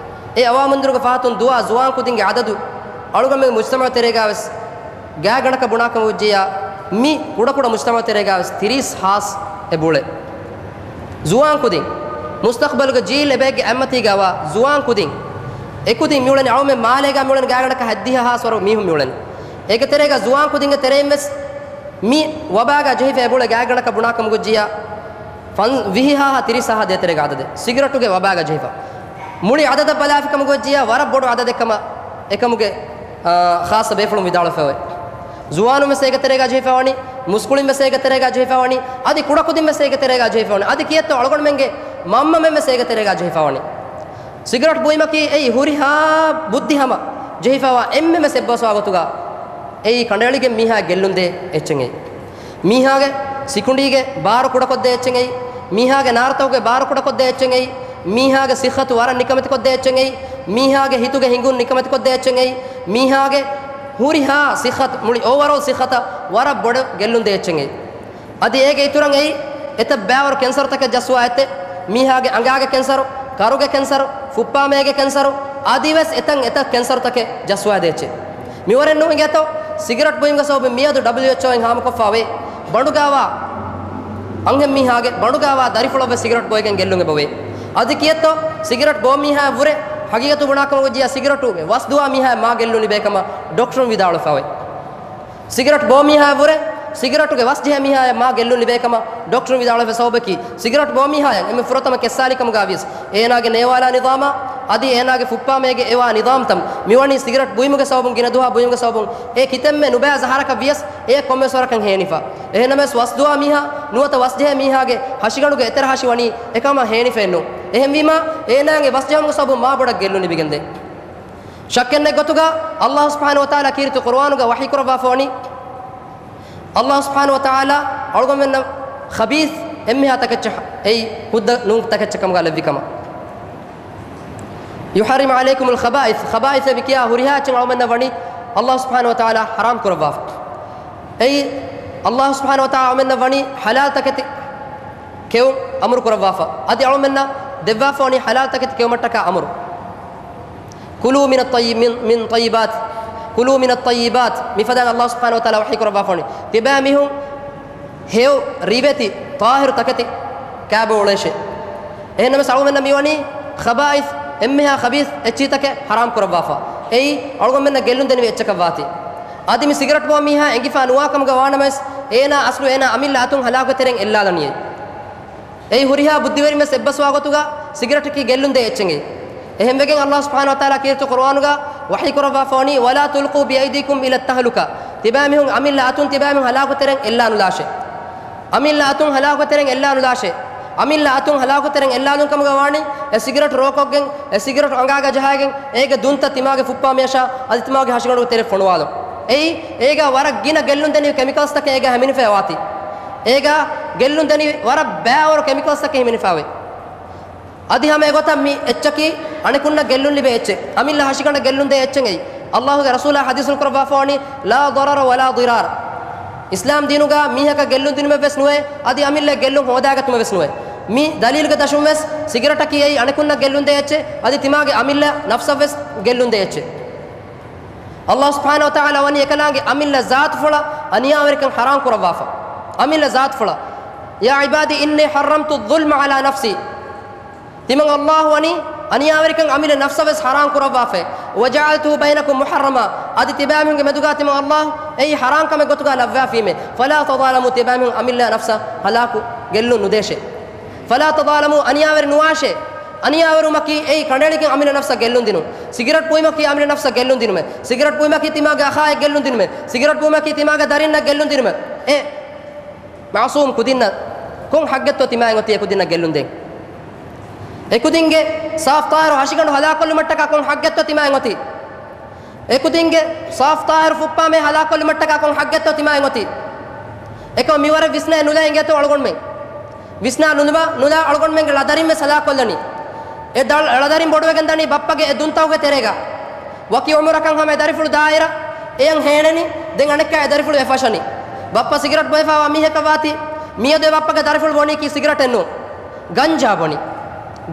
އެ އަވާމުންދުރުގެ ފަހަތުން ދުވާ ޒުވާން ކުދިންގެ އަދަދު އަޅުގަނޑުމެން މުޖްތަމަޢު ތެރޭގާވެސް ގާތްގަނޑަކަށް ބުނާކަމަށް ވެއްޖިއްޔާ، މި ކުޑަކުޑަ މުޖްތަމަޢު ތެރޭގާވެސް ތިރީސް ހާސް އެ ބުޅޭ. ޒުވާން ކުދިން، މުސްތަޤްބަލުގެ ޖީލް އެބައެއްގެ އަތްމަތީގަ އަވާ ޒުވާން ކުދިން، އެ ކުދިން މިއުޅެނީ އަޅުމެން މާލޭގާ މިއުޅެނީ ގާތްގަނޑަކަށް ހަތްދިހަ ހާސް ވަރު މީހުން މިއުޅެނީ. އޭގެ ތެރޭގަ ޒުވާން ކުދިންގެ ތެރެއިން ވެސް މި ވަބާގާ ޖެހިފަ އެ ބުޅޭ ގާތްގަނޑަކަށް ބުނާކަމުގަ ވެއްޖިއްޔާ، ފަން-، ވިހި ހާހާ ތިރީސް ހާހާ ދޭތެރޭގެ އަދަދެއް ސިގަރެޓުގެ ވަބާގަ ޖެހިފަ. މުޅި އަދަދަށް ބަލާފި ކަމުގަ ވެއްޖިއްޔާ، ވަރަށް ބޮޑު އަދަދެއް ކަމަށް އެކަމުގެ، އާ، ޚާއްޞަ ބޭފުޅުން ވިދާޅުވެފައިވޭ. ޒުވާނުން ވެސް އޭގެ ތެރޭގަ ޖެހިފައިވަނީ، މުސްކުޅިން ވެސް އޭގެ ތެރޭގަ ޖެހިފައިވަނީ، އަދި ކުޑަކުދިން ވެސް އޭގެ ތެރޭގަ ޖެހިފައިވަނީ، އަދި ކިއެއްތޯ އަޅުގަނޑުމެންގެ މަންމަމެން ވެސް އޭގެ ތެރޭގަ ޖެހިފައިވަނީ. ސިގަރެޓް ބުއިމަކީ އެއީ ހުރިހާ ބުއްދި ހަމަ ޖެހިފައިވާ އެންމެން ވެސް އެއްބަސްވާ ގޮތުގަ އެއީ ކަނޑައެޅިގެން މީހާ ގެއްލުންދޭ އެއްޗެއް އެއީ. މީހާގެ ސިކުނޑީގެ ބާރު ކުޑަކޮށްދޭ އެއްޗެއް އެއީ. މީހާގެ ނާރުތަކުގެ ބާރު ކުޑަކޮށްދޭ އެއްޗެއް އެއީ. މީހާގެ ސިއްހަތު ވަރަށް ނިކަމެތިކޮށްދޭ އެއްޗެއް އެއީ. މީހާގެ ހިތުގެ ހިނގުން ނިކަމެތިކޮށްދޭ އެއްޗެއް އެއީ. މީހާގެ ހުރިހާ ސިއްހަތު، މުޅި އޯވަރޯލް ސިއްހަތަށް ވަރަށް ބޮޑަށް ގެއްލުންދޭ އެއްޗެއް އެއީ. އަދި އޭގެ އިތުރަށް އެއީ، އެތައް ބައިވަރު ކެންސަރުތަކެއް ޖައްސުވާ އެއްޗެއް. މީހާގެ އަނގާގެ ކެންސަރު، ކަރުގެ ކެންސަރު، ފުއްޕާމޭގެ ކެންސަރު، އަދިވެސް އެތައް އެތައް ކެންސަރުތަކެއް ޖައްސުވާދޭ އެއްޗެއް. މިވަރެއް ނޫން އިނގޭތޯ، ސިގަރެޓް ބުއިމުގެ ސަބަބުން މިއަދު ޑަބްލިއުއެޗްއޯއިން ހާމަކޮށްފަ އޮތް ބަނޑުގާވާ އަންހެން މީހާގެ، ބަނޑުގާވާ ދަރިފުޅަށްވެސް ސިގަރެޓް ބޮއިގެން ގެއްލުން އެބަ އޮތް. އަދި ކިއެއްތޯ، ސިގަރެޓް ބޯ މީހާއަށްވުރެ ހަގީގަތު ބުނާކަމަށް ވެއްޖިއްޔާ، ސިގަރެޓުގެ ވަސް ދުވާ މީހާއަށް މާ ގެއްލުން ލިބޭ ކަމަށް ޑޮކްޓަރުން ވިދާޅުވެފަ އޮތް. ސިގަރެޓް ބޯ މީހާއަށްވުރެ ސިގަރެޓުގެ ވަސް ޖެހޭ މީހާއަށް މާ ގެއްލުން ލިބޭ ކަމަށް ޑޮކްޓަރުން ވިދާޅުވެފަ ސަބަބަކީ، ސިގަރެޓް ބޯ މީހާއަށް އެންމެ ފުރަތަމަ ކެއްސާލި ކަމުގަ ވިޔަސް، އޭނާގެ ނޭވާލާ ނިޒާމާ އަދި އޭނާގެ ފުއްޕާމޭގެ އެވާ ނިޒާމްތައް މިވަނީ ސިގަރެޓް ބުއިމުގެ ސަބަބުން، ގިނަ ދުވަހާ ބުއިމުގެ ސަބަބުން އެ ކިތަންމެ ނުބައި ޒަހަރަކަށް ވިޔަސް އެ ކޮންމެސް ވަރަކަށް ހޭނިފަ. އެހެންނަމަވެސް ވަސް ދުވާ މީހާ ނުވަތަ ވަސް ޖެހޭ މީހާގެ ހަށިގަނޑުގެ އެތެރެ ހަށި ވަނީ އެކަމަށް ހޭނިފައެއްނު. އެހެންވީމާ، އޭނާގެ ވަސް ޖެހުމުގެ ސަބަބުން މާ ބޮޑަށް ގެއްލުން ލިބިގެންދޭ. ޝައްކެއްނެތް ގޮތުގަ އައްލާހު ސުބްޙާނަހު ވަތަޢާލާ ކީރިތި ޤުރުއާނުގަ ވަޙީ ކުރައްވާފަ ވަނީ، އައްލާހު ސުބްޙާނަހު ވަތަޢާލާ އަޅުގަނޑުމެންނަށް ޚަބީޘް އެންމެހާ ތަކެއްޗެއް އެއީ ހުއްދަ ނޫން ތަކެއްޗެއް ކަމުގަ ލެއްވި ކަމަށް. يحرم عليكم الخبائث، ޚަބާއިޘް އެބި ކިޔާ ހުރިހާ އެއްޗެއް އަޅުމެންނަށް ވަނީ އައްލާހު ސުބްޙާނަހު ވަތަޢާލާ ޙަރާމް ކުރައްވާފަ. އެއީ އައްލާހު ސުބްޙާނަހު ވަތަޢާލާ އަޅުމެންނަށް ވަނީ ޙަލާލް ތަކެތި ކެއުން އަމުރު ކުރައްވާފަ. އަދި އަޅުމެންނަށް ދެއްވާފަ ވަނީ ޙަލާލް ތަކެތި ކެއުމަށްޓަކާ އަމުރު. كلوا من الطيب، من، من طيبات، كلوا من الطيبات. މިފަދައިން އައްލާހު ސުބްޙާނަހު ވަތަޢާލާ ވަޙީ ކުރައްވާފަ ވަނީ، ތިބާ މީހުން ހެޔޮ ރިވެތި ޠާހިރު ތަކެތި ކާބޯ އުޅޭށޭ. އެހެންނަމަވެސް އަޅުގަނޑުމެންނަށް މިވަނީ ޚަބާއިސް، އެންމެހާ ޚަބީސް އެއްޗިތަކެއް ޙަރާމް ކުރައްވާފަ. އެއީ އަޅުގަނޑުމެންނަށް ގެއްލުން ދެނިވި އެއްޗަކަށް ވާތީ. އަދި މި ސިގަރެޓް ބޯ މީހާ އެނގިފަ ނުވާ ކަމުގަ ވާނަމަވެސް، އޭނާ އަސްލު އޭނާ އަމިއްލަ އަތުން ހަލާކު ތެރެއިން އެއްލާލަނީ. އެއީ ހުރިހާ ބުއްދިވެރިން ވެސް އެއްބަސްވާ ގޮތުގަ ސިގަރެޓަކީ ގެއްލުން ދޭ އެއްޗެއް. އެހެންވެގެން އައްލާހު ސުބްޙާނަހު ވަތަޢާލާ ކީރިތި ޤުރުއާނުގަ ވަޙީ ކުރައްވާފަ ވަނީ، "ولا تلقوا بأيديكم إلى التهلكة." ތިބާމީހުން އަމިއްލަ އަތުން ތިބާމީހުން ހަލާކު ތެރެއިން އެއްލާނުލާށޭ. އަމިއްލަ އަތުން ހަލާކު ތެރެއިން އެއްލާނުލާށޭ. އަމިއްލަ އަތުން ހަލާކު ތެރެއިން އެއްލާލުން ކަމުގަ ވާނީ، އެ ސިގަރެޓް ރޯކޮށްގެން، އެ ސިގަރެޓް އަނގާގަ ޖަހާގެން، އޭގެ ދުންތައް ތިމާގެ ފުއްޕާ މިއަށާ، އަދި ތިމާގެ ހަށިގަނޑުގެ ތެރެ ފޮނުވާލުން. އެއީ، އޭގަ ވަރަށް ގިނަ ގެއްލުން ދެނިވި ކެމިކަލްސްތަކެއް އޭގަ ހިމެނިފައި ވާތީ. އޭގަ ގެއްލުން ދެނިވި ވަރަށް ބައިވަރު ކެމިކަލްސްތަކެއް ހިމެނިފައިވޭ. އަދި ހަމަ އެގޮތަށް މި އެއްޗަކީ އަނެކުންނަށް ގެއްލުން ލިބޭ އެއްޗެއް. އަމިއްލަ ހަށިގަނޑަށް ގެއްލުން ދޭ އެއްޗެއް އެއީ. އައްލާހުގެ ރަސޫލާ ޙަދީޘްފުޅު ކުރައްވާފަ ވަނީ، "لا ضرر ولا ضرار." އިސްލާމް ދީނުގަ މީހަކަށް ގެއްލުން ދިނުމެއް ވެސް ނުވޭ، އަދި އަމިއްލަ ގެއްލުން ހޯދާގަތުމެއް ވެސް ނުވޭ. މި ދަލީލުގެ ދަށުން ވެސް ސިގަރެޓަކީ އެއީ އަނެކުންނަށް ގެއްލުން ދޭ އެއްޗެއް، އަދި ތިމާގެ އަމިއްލަ ނަފްސަށް ވެސް ގެއްލުން ދޭ އެއްޗެއް. އައްލާހު ސުބްޙާނަހު ވަތަޢާލާ ވަނީ އެކަލާނގެ އަމިއްލަ ޒާތުފުޅަށް އަނިޔާވެރިކަން ޙަރާމް ކުރައްވާފަ. އަމިއްލަ ޒާތުފުޅަށް، "يا عبادي إني حرمت الظلم على نفسي." ތިމަން އައްލާހު ވަނީ އަނިޔާވެރިކަން އަމިއްލަ ނަފްސަށް ވެސް ޙަރާމް ކުރައްވާފައި. "وجعلته بينكم محرما." އަދި ތިބާމީހުންގެ މެދުގަ ތިމަން އައްލާހު އެއީ ޙަރާމް ކަމެއް ގޮތުގަ ލައްވާފީމޭ. "فلا تظالموا." ތިބާމީހުން އަމިއްލަ ނަފްސަށް ހަލާކު ގެއްލުން ނުދޭށޭ. "فلا تظالموا." އަނިޔާވެރި ނުވާށޭ. އަނިޔާވެރުމަކީ އެއީ ކަނޑައެޅިގެން އަމިއްލަ ނަފްސަށް ގެއްލުން ދިނުން. ސިގަރެޓް ބުއިމަކީ އަމިއްލަ ނަފްސަށް ގެއްލުން ދިނުމެއް. ސިގަރެޓް ބުއިމަކީ ތިމާގެ އަޚާއަށް ގެއްލުން ދިނުމެއް. ސިގަރެޓް ބުއިމަކީ ތިމާގެ ދަރިންނަށް ގެއްލުން ދިނުމެއް. އެ މައުސޫމް ކުދިންނަށް ކޮން ޙައްޤެއްތޯ ތިމާއަށް އޮތީ އެކުދިންނަށް ގެއްލުން ދޭން؟ އެކުދިންގެ ސާފު ޠާހިރު ހަށިގަނޑު ހަލާކުކޮށްލުމަށްޓަކާ ކޮން ޙައްޤެއްތޯ ތިމާއަށް އޮތީ؟ އެކުދިންގެ ސާފު ޠާހިރު ފުއްޕާމޭ ހަލާކުކޮށްލުމަށްޓަކާ ކޮން ޙައްޤެއްތޯ ތިމާއަށް އޮތީ؟ އެކަމަށް މިވަރަށް ވިސްނައެއް ނުލާ އިނގޭތޯ އަޅުގަނޑުމެން؟ ވިސްނާ ނުލުމަ، ނުލާ އަޅުގަނޑުމެންގެ ޅަދަރިން ވެސް ހަލާކުކޮށްލަނީ. އެ ދަ-، ޅަދަރިން ބޮޑުވެގެން ދަނީ ބައްޕަގެ އެ ދުންތަކުގެ ތެރޭގަ. ވަކި އުމުރަކަށް ހަމަ އެ ދަރިފުޅު ދާއިރަށް އެޔަށް ހޭނެނީ، ދެން އަނެއްކާ އެ ދަރިފުޅު އެ ފަށަނީ. ބައްޕަ ސިގަރެޓް ބޮއެފައިވާ މީހަކަށް ވާތީ، މިއަދު އެ ބައްޕަގެ ދަރިފުޅު ބޮނީކީ ސިގަރެޓެއް ނޫން. ގަންޖާ ބޮނީ،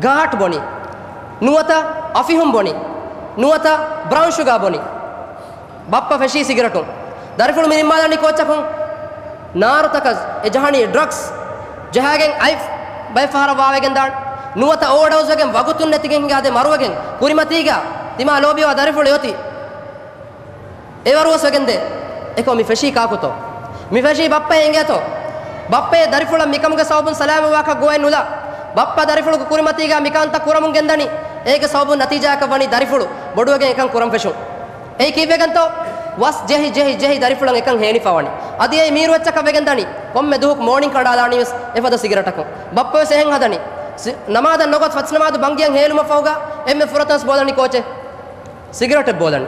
ގާޓް ބޮނީ، ނުވަތަ އަފިހުން ބޮނީ، ނުވަތަ ބްރައުން ޝުގާ ބޮނީ. ބައްޕަ ފެށީ ސިގަރެޓުން. ދަރިފުޅު މި ނިންމާލަނީ ކޯއްޗަކުން؟ ނާރުތަކަށް އެ ޖަހަނީ ޑްރަގްސް ޖަހާގެން އަތް ބައެއް ފަހަރަށް ވާވެގެން ދާން. ނުވަތަ އޯވަޑޯސް ވެގެން ވަގުތުން ނެތިގެން ހިނގާ ދެ މަރުވެގެން ކުރިމަތީގަ ތިމާ ލޯބިވާ ދަރިފުޅު އޮތީ. އެވަރުވެސް ވެގެންދޭ. އެކަމަށް މި ފެށީ ކާކުތޯ؟ މި ފެށީ ބައްޕައޭ އިނގޭތޯ؟ ބައްޕައޭ ދަރިފުޅަށް މިކަމުގެ ސަބަބުން ސަލާމަތްވާކަށް ގޮވައެއް ނުލާ. ބައްޕަ ދަރިފުޅުގެ ކުރިމަތީގަ މިކަންތައް ކުރަމުން ގެންދަނީ. އޭގެ ސަބަބުން ނަތީޖާއަކަށް ވަނީ ދަރިފުޅު ބޮޑުވެގެން އެކަން ކުރަން ފެށުން. އެއީ ކީއްވެގެންތޯ؟ ވަސް ޖެހި ޖެހި ޖެހި ދަރިފުޅަށް އެކަން ހޭނިފަވަނީ. އަދި އެއީ މީރު އެއްޗަކަށް ވެގެންދަނީ. ކޮންމެ ދުވަހަކު މޯނިން ކަނޑާލާނީވެސް އެފަދަ ސިގަރެޓަކުން. ބައްޕަވެސް އެހެން ހަދަނީ. ސި-، ނަމާދަށް ނޮގޮތް ފަސް ނަމާދު ބަންގިއަށް ހޭލުމަށްފަހުގަ އެންމެ ފުރަތަމަ ބޯލަނީ ކޯޗެއް؟ ސިގަރެޓެއް ބޯލަނީ.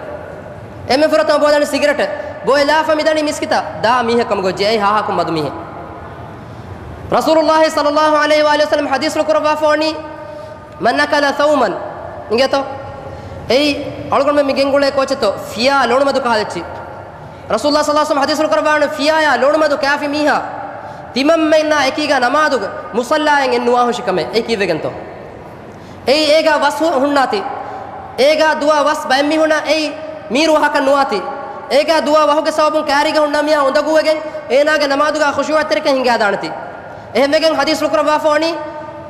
އެންމެ ފުރަތަމަ ބޯލަނީ ސިގަރެޓެއް. ބޯލާފަ މިދަނީ މިސްކިތަށް ދާ މީހެއް ކަމުގައްޖެ. އެއީ ހާހާކުން މަދު މީހެއް. ރަސޫލުﷲ ޞައްލަﷲ ޢަލައިހި ވައަލިހި ވަސައްލަމަ ޙަދީޘްފުޅު ކުރައްވާފަ ވަނީ، "من أكل ثوما." އިނގޭތޯ؟ އެއީ އަޅުގަނޑުމެން މި ގެންގުޅޭ ކޯޗެއްތޯ؟ ފިޔާ ލޮނުމަދު ކަހަލަ އެއްޗި. ރަސޫލުﷲ ޞައްލަﷲ ޢަލައިހި ވަސައްލަމަ ޙަދީޘްފުޅު ކުރައްވާނެ، ފިޔާޔާ ލޮނުމަދު ކާފި މީހާ ތިމަންމެންނާ އެކީގަ ނަމާދުގަ މުޞައްލާއިން އެއްނުވާހުށި ކަމެއް. އެ ކީއްވެގެންތޯ؟ އެއީ އޭގަ ވަސް ހު-، ހުންނާތީ. އޭގަ ދުވާ ވަސް ބައެއްމީހުންނަށް އެއީ މީރު ވަހަކަށް ނުވާތީ. އޭގަ ދުވާ ވަހުގެ ސަބަބުން ކާރީގަ ހުންނަ މީހާ އުނދަގޫވެގެން އޭނާގެ ނަމާދުގަ ޚުޝޫޢަތްތެރިކަން ހިނގާދާނެތީ. އެހެންވެގެން ޙަދީޘްފުޅު ކުރައްވާފަ ވަނީ،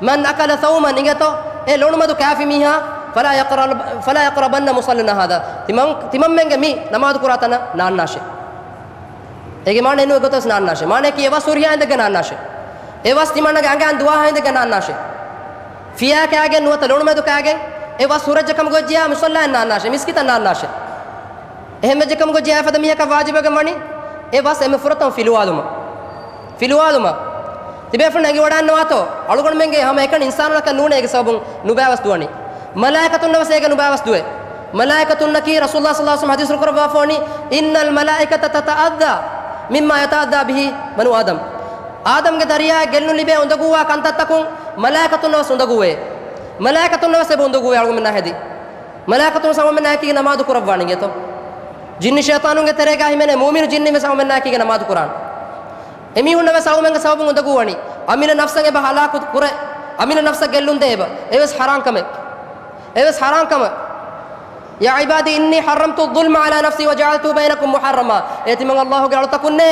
"من أكل ثوما" އިނގޭތޯ؟ އެ ލޮނުމަދު ކާފި މީހާ، "فلا يقرب-، فلا يقربن مصلانا هذا." ތިމަން-، ތިމަންމެންގެ މި ނަމާދު ކުރާ ތަނަށް ނާންނާށޭ. އޭގެ މާނަ އެނޫން އެގޮތަސް ނާންނާށޭ. މާނައަކީ އެ ވަސް ހުރިހާ އިނދެގެން ނާންނާށޭ. އެ ވަސް ތިމަންނަގެ އަނގައިން ދުވާހާ އިނދެގެން ނާންނާށޭ. ފިޔާ ކާގެން ނުވަތަ ލޮނުމަދު ކާގެން އެ ވަސް ހުރެއްޖެ ކަމުގައްޖެޔާ މުޞައްލާއިން ނާންނާށޭ، މިސްކިތަށް ނާންނާށޭ. އެހެން ވެއްޖެ ކަމުގައްޖެޔާ އެފަދަ މީހަކަށް ވާޖިބުވެގެން ވަނީ އެ ވަސް އެންމެ ފުރަތަމަ ފިލުވާލުމަށް. ފިލުވާލުމަށް. ތިބޭފުޅުން އެނގިވަޑައިގަންނަވާތޯ؟ އަޅުގަނޑުމެންގެ ހަމަ އެކަނި އިންސާނުންނަކަށް ނޫނޭ އޭގެ ސަބަބުން ނުބައިވަސް ދުވަނީ. މަލާއިކަތުންނަށް ވެސް އޭގެ ނުބައިވަސް ދުވޭ. މަލާއިކަތުންނަކީ ރަސޫލުﷲ ޞައްލަﷲ ޢަލައިހި ވަސައްލަމަ ޙަދީޘްފުޅު ކުރައްވާފަ ވަނީ، "إن الملائكة تتأذى مما يتأذى به بنو آدم." އާދަމްގެ ދަރިޔާއަށް ގެއްލުން ލިބޭ އުނދަގޫވާ ކަންތައްތަކުން މަލާއިކަތުންނަށް ވެސް އުނދަގޫވޭ. މަލާއިކަތުންނަށް ވެސް އެބަ އުނދަގޫވޭ އަޅުގަނޑުމެންނާ ހެދި. މަލާއިކަތުން ވެސް އަޅުގަނޑުމެންނާ އެކީގަ ނަމާދު ކުރައްވާނެ އިނގޭތޯ؟ ޖިންނި ޝައިޠާނުންގެ ތެރޭގަ ހިމެނޭ މުއުމިނު ޖިންނިން ވެސް އަޅުގަނޑުމެންނާ އެކީގަ ނަމާދު ކުރާނެ. އެމީހުންނަށް ވެސް އަޅުގަނޑުމެންގެ ސަބަބުން އުނދަގޫވަނީ. އަމިއްލަ ނަފްސަށް އެބަ ހަލާކު ކުރޭ. އަމިއްލަ ނަފްސަށް ގެއްލުން ދޭ އެބަ. އެވެސް ޙަރާމް ކަމެއް. އެވެސް ޙަރާމް ކަމެއް. "يا عبادي إني حرمت الظلم على نفسي وجعلته بينكم محرما." އޭ ތިމަން ﷲ ގެ އަޅުތަކުންނޭ،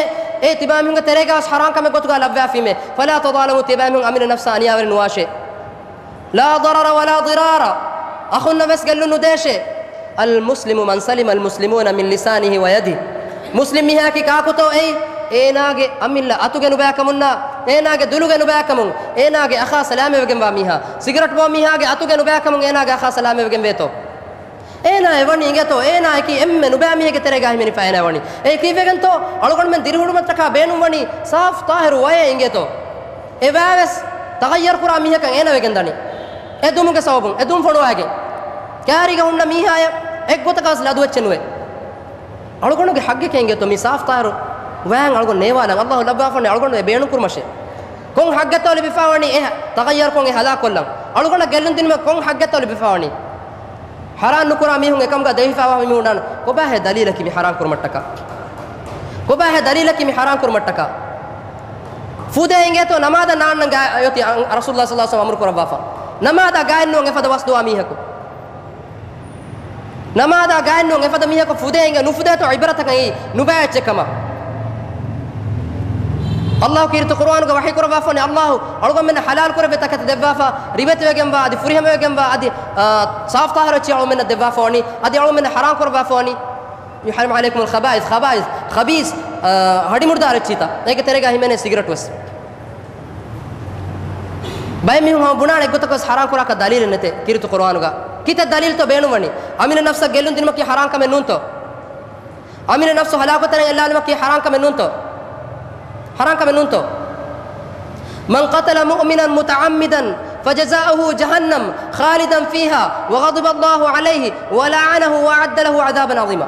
އެ ތިބާމީހުންގެ ތެރޭގަވެސް ހަރާން ކަމެއް ގޮތުގަ ލައްވާފީމޭ. فلا تظالموا، ތިބާމީހުން އަމިއްލަ ނަފްސާ އަނިޔާވެރި ނުވާށޭ. لا ضرر ولا ضرار، އަޚުންނަށް ވެސް ގެއްލުން ނުދޭށޭ. المسلم من سلم المسلمون من لسانه ويده. މުސްލިމް މީހާއަކީ ކާކުތޯ އެއީ؟ އޭނާގެ އަމިއްލަ އަތުގެ ނުބައިކަމުންނާ، އޭނާގެ ދުލުގެ ނުބައިކަމުން، އޭނާގެ އަޚާ ސަލާމަތްވެގެންވާ މީހާ. ސިގަރެޓް ބޯ މީހާގެ އަތުގެ ނުބައިކަމުން އޭނާގެ އަޚާ ސަލާމަތްވެގެން ވޭތޯ؟ އޭނާ އެވަނީ އިނގޭތޯ، އޭނާއަކީ އެންމެ ނުބައި މީހެއްގެ ތެރޭގަ ހިމެނިފަ އޭނާ އެވަނީ. އެ ކީއްވެގެންތޯ؟ އަޅުގަނޑުމެން ދިރިހުޅުމަށްޓަކާ ބޭނުންވަނީ ސާފު ޠާހިރު ވަޔެއް އިނގޭތޯ. އެ ވަޔަށް ވެސް ތަޣައްޔަރު ކުރާ މީހަކަށް އޭނާ ވެގެން ދަނީ. އެ ދުމުގެ ސަބަބުން، އެ ދުން ފޮނުވައިގެން. ކާރީގަ ހުންނަ މީހާޔަށް އެއްގޮތަކަށް ވެސް ލަދު އެއްޗެއް ނުވޭ. އަޅުގަނޑުގެ ޙައްޤެކޭ އިނގޭތޯ މި ސާފު ޠާހިރު ވަޔަށް އަޅުގަނޑު ނޭވާލަން. ﷲ ލައްވާފަން އަޅުގަނޑު އެ ބޭނުން ކުރުމަށޭ. ކޮން ޙައްޤެއްތޯ ލިބިފަވަނީ އެ ތަޣައްޔަރުކޮށް އެ ހަލާކުކޮށްލަން؟ އަޅުގަނޑަށް ގެއްލުން ދިނުމަށް ކޮން ޙައްޤެއްތޯ ލިބިފަވަނީ؟ ޙަރާން ނުކުރާ މީހުން އެކަމުގަ ދެވިފަވާ މީހުންނަށް ކޮބާހޭ ދަލީލަކީ މި ޙަރާން ކުރުމަށްޓަކާ؟ ކޮބާހޭ ދަލީލަކީ މި ޙަރާން ކުރުމަށްޓަކާ؟ ފުދޭ އިނގޭތޯ ނަމާދަށް ނާންނަން ގާ-، އޮތީ ރަސޫލުﷲ ޞައްލަﷲ ޢަލައިހި ވަސައްލަމަ އަމުރު ކުރައްވާފަ. ނަމާދާ ގާތް ނޫން އެފަދަ ވަސް ދުވާ މީހަކު. ނަމާދާ ގާތް ނޫން އެފަދަ މީހަކު ފުދޭ އިނގޭ ނުފުދޭތޯ ޢިބްރަތަކަށް އެއީ ނުބައި އެއްޗެއް ކަމަށް. ﷲ ކީރިތި ޤުރުއާނުގަ ވަޙީ ކުރައްވާފަވަނީ ﷲ އަޅުގަނޑުމެންނަށް ޙަލާލު ކުރެއްވި ތަކެތި ދެއްވާފަ، ރިބޭތިވެގެންވާ، އަދި ފުރިހަމަވެގެންވާ، އަދި، އާ، ސާފު ޠާހިރު އެއްޗެއް އަޅުގަނޑުމެންނަށް ދެއްވާފަވަނީ، އަދި އަޅުގަނޑުމެންނަށް ޙަރާން ކުރައްވާފަވަނީ. يحرم عليكم الخبائث، ޚަބާއިސް، ޚަބީސް، އާ، ހަޑިމުޑުދާރު އެއްޗިތައް. އޭގެ ތެރޭގަ ހިމެނޭ ސިގަރެޓް ވެސް. ބައެއް މީހުން ހަމަ ބުނާނެ އެއްގޮތަކަށް ވެސް ޙަރާން ކުރާކަށް ދަލީލެއް ނެތޭ ކީރިތި ޤުރުއާނުގަ. ކިތައް ދަލީލްތޯ ބޭނުންވަނީ؟ އަމިއްލަ ނަފްސަށް ގެއްލުން ދިނުމަކީ ޙަރާން ކަމެއް ނޫންތޯ؟ އަމިއްލަ ނަފްސު ހަލާކު ތެރެއިން އެއްލާލުމަކީ ޙަރާން ކަމެއް ނޫންތޯ؟ ޙަރާން ކަމެއް ނޫންތޯ؟ من قتل مؤمنا متعمدا فجزاؤه جهنم خالدا فيها وغضب الله عليه ولعنه وأعد له عذابا عظيما.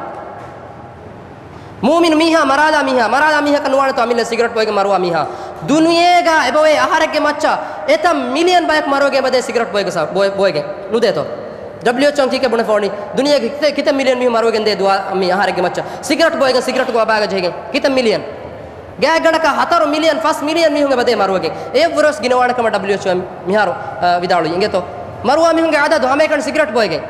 މުއުމިނު މީހާ މަރާލާ މީހާ، މަރާލާ މީހަކަށް ނުވާނެތޯ އަމިއްލަ ސިގަރެޓް ބޮއެގެން މަރުވާ މީހާ. ދުނިޔޭގަ އެބައޮތް އަހަރެއްގެ މައްޗަށް އެތައް މިލިއަން ބަޔަކު މަރުވެގެން އެބަދޭ ސިގަރެޓް ބޮއެގެ ސަ-، ބޮއެ-، ބޮއެގެން. ނުދޭތޯ؟ ޑަބްލިއުއެޗްއޯ ކީކޭ ބުނެފަވަނީ؟ ދުނިޔޭގެ ކިތައް، ކިތައް މިލިއަން މީހުން މަރުވެގެން ދޭ ދުވާ މި އަހަރެއްގެ މައްޗަށް ސިގަރެޓް ބޮއެގެން، ސިގަރެޓުގެ ވަބާގަ ޖެހިގެން ކިތައް މިލިއަން؟ ގާތްގަނޑަކަށް ހަތަރު މިލިއަން، ފަސް މިލިއަން މީހުން އެބަދޭ މަރުވެގެން. އެއަށްވުރެސް ގިނަވާނެ ކަމަށް ޑަބްލިއުއެޗްއޯ މިހާރު، އަ، ވިދާޅުވި އިނގޭތޯ. މަރުވާ މީހުންގެ އަދަދު ހަމައެކަނި ސިގަރެޓް ބޮއެގެން.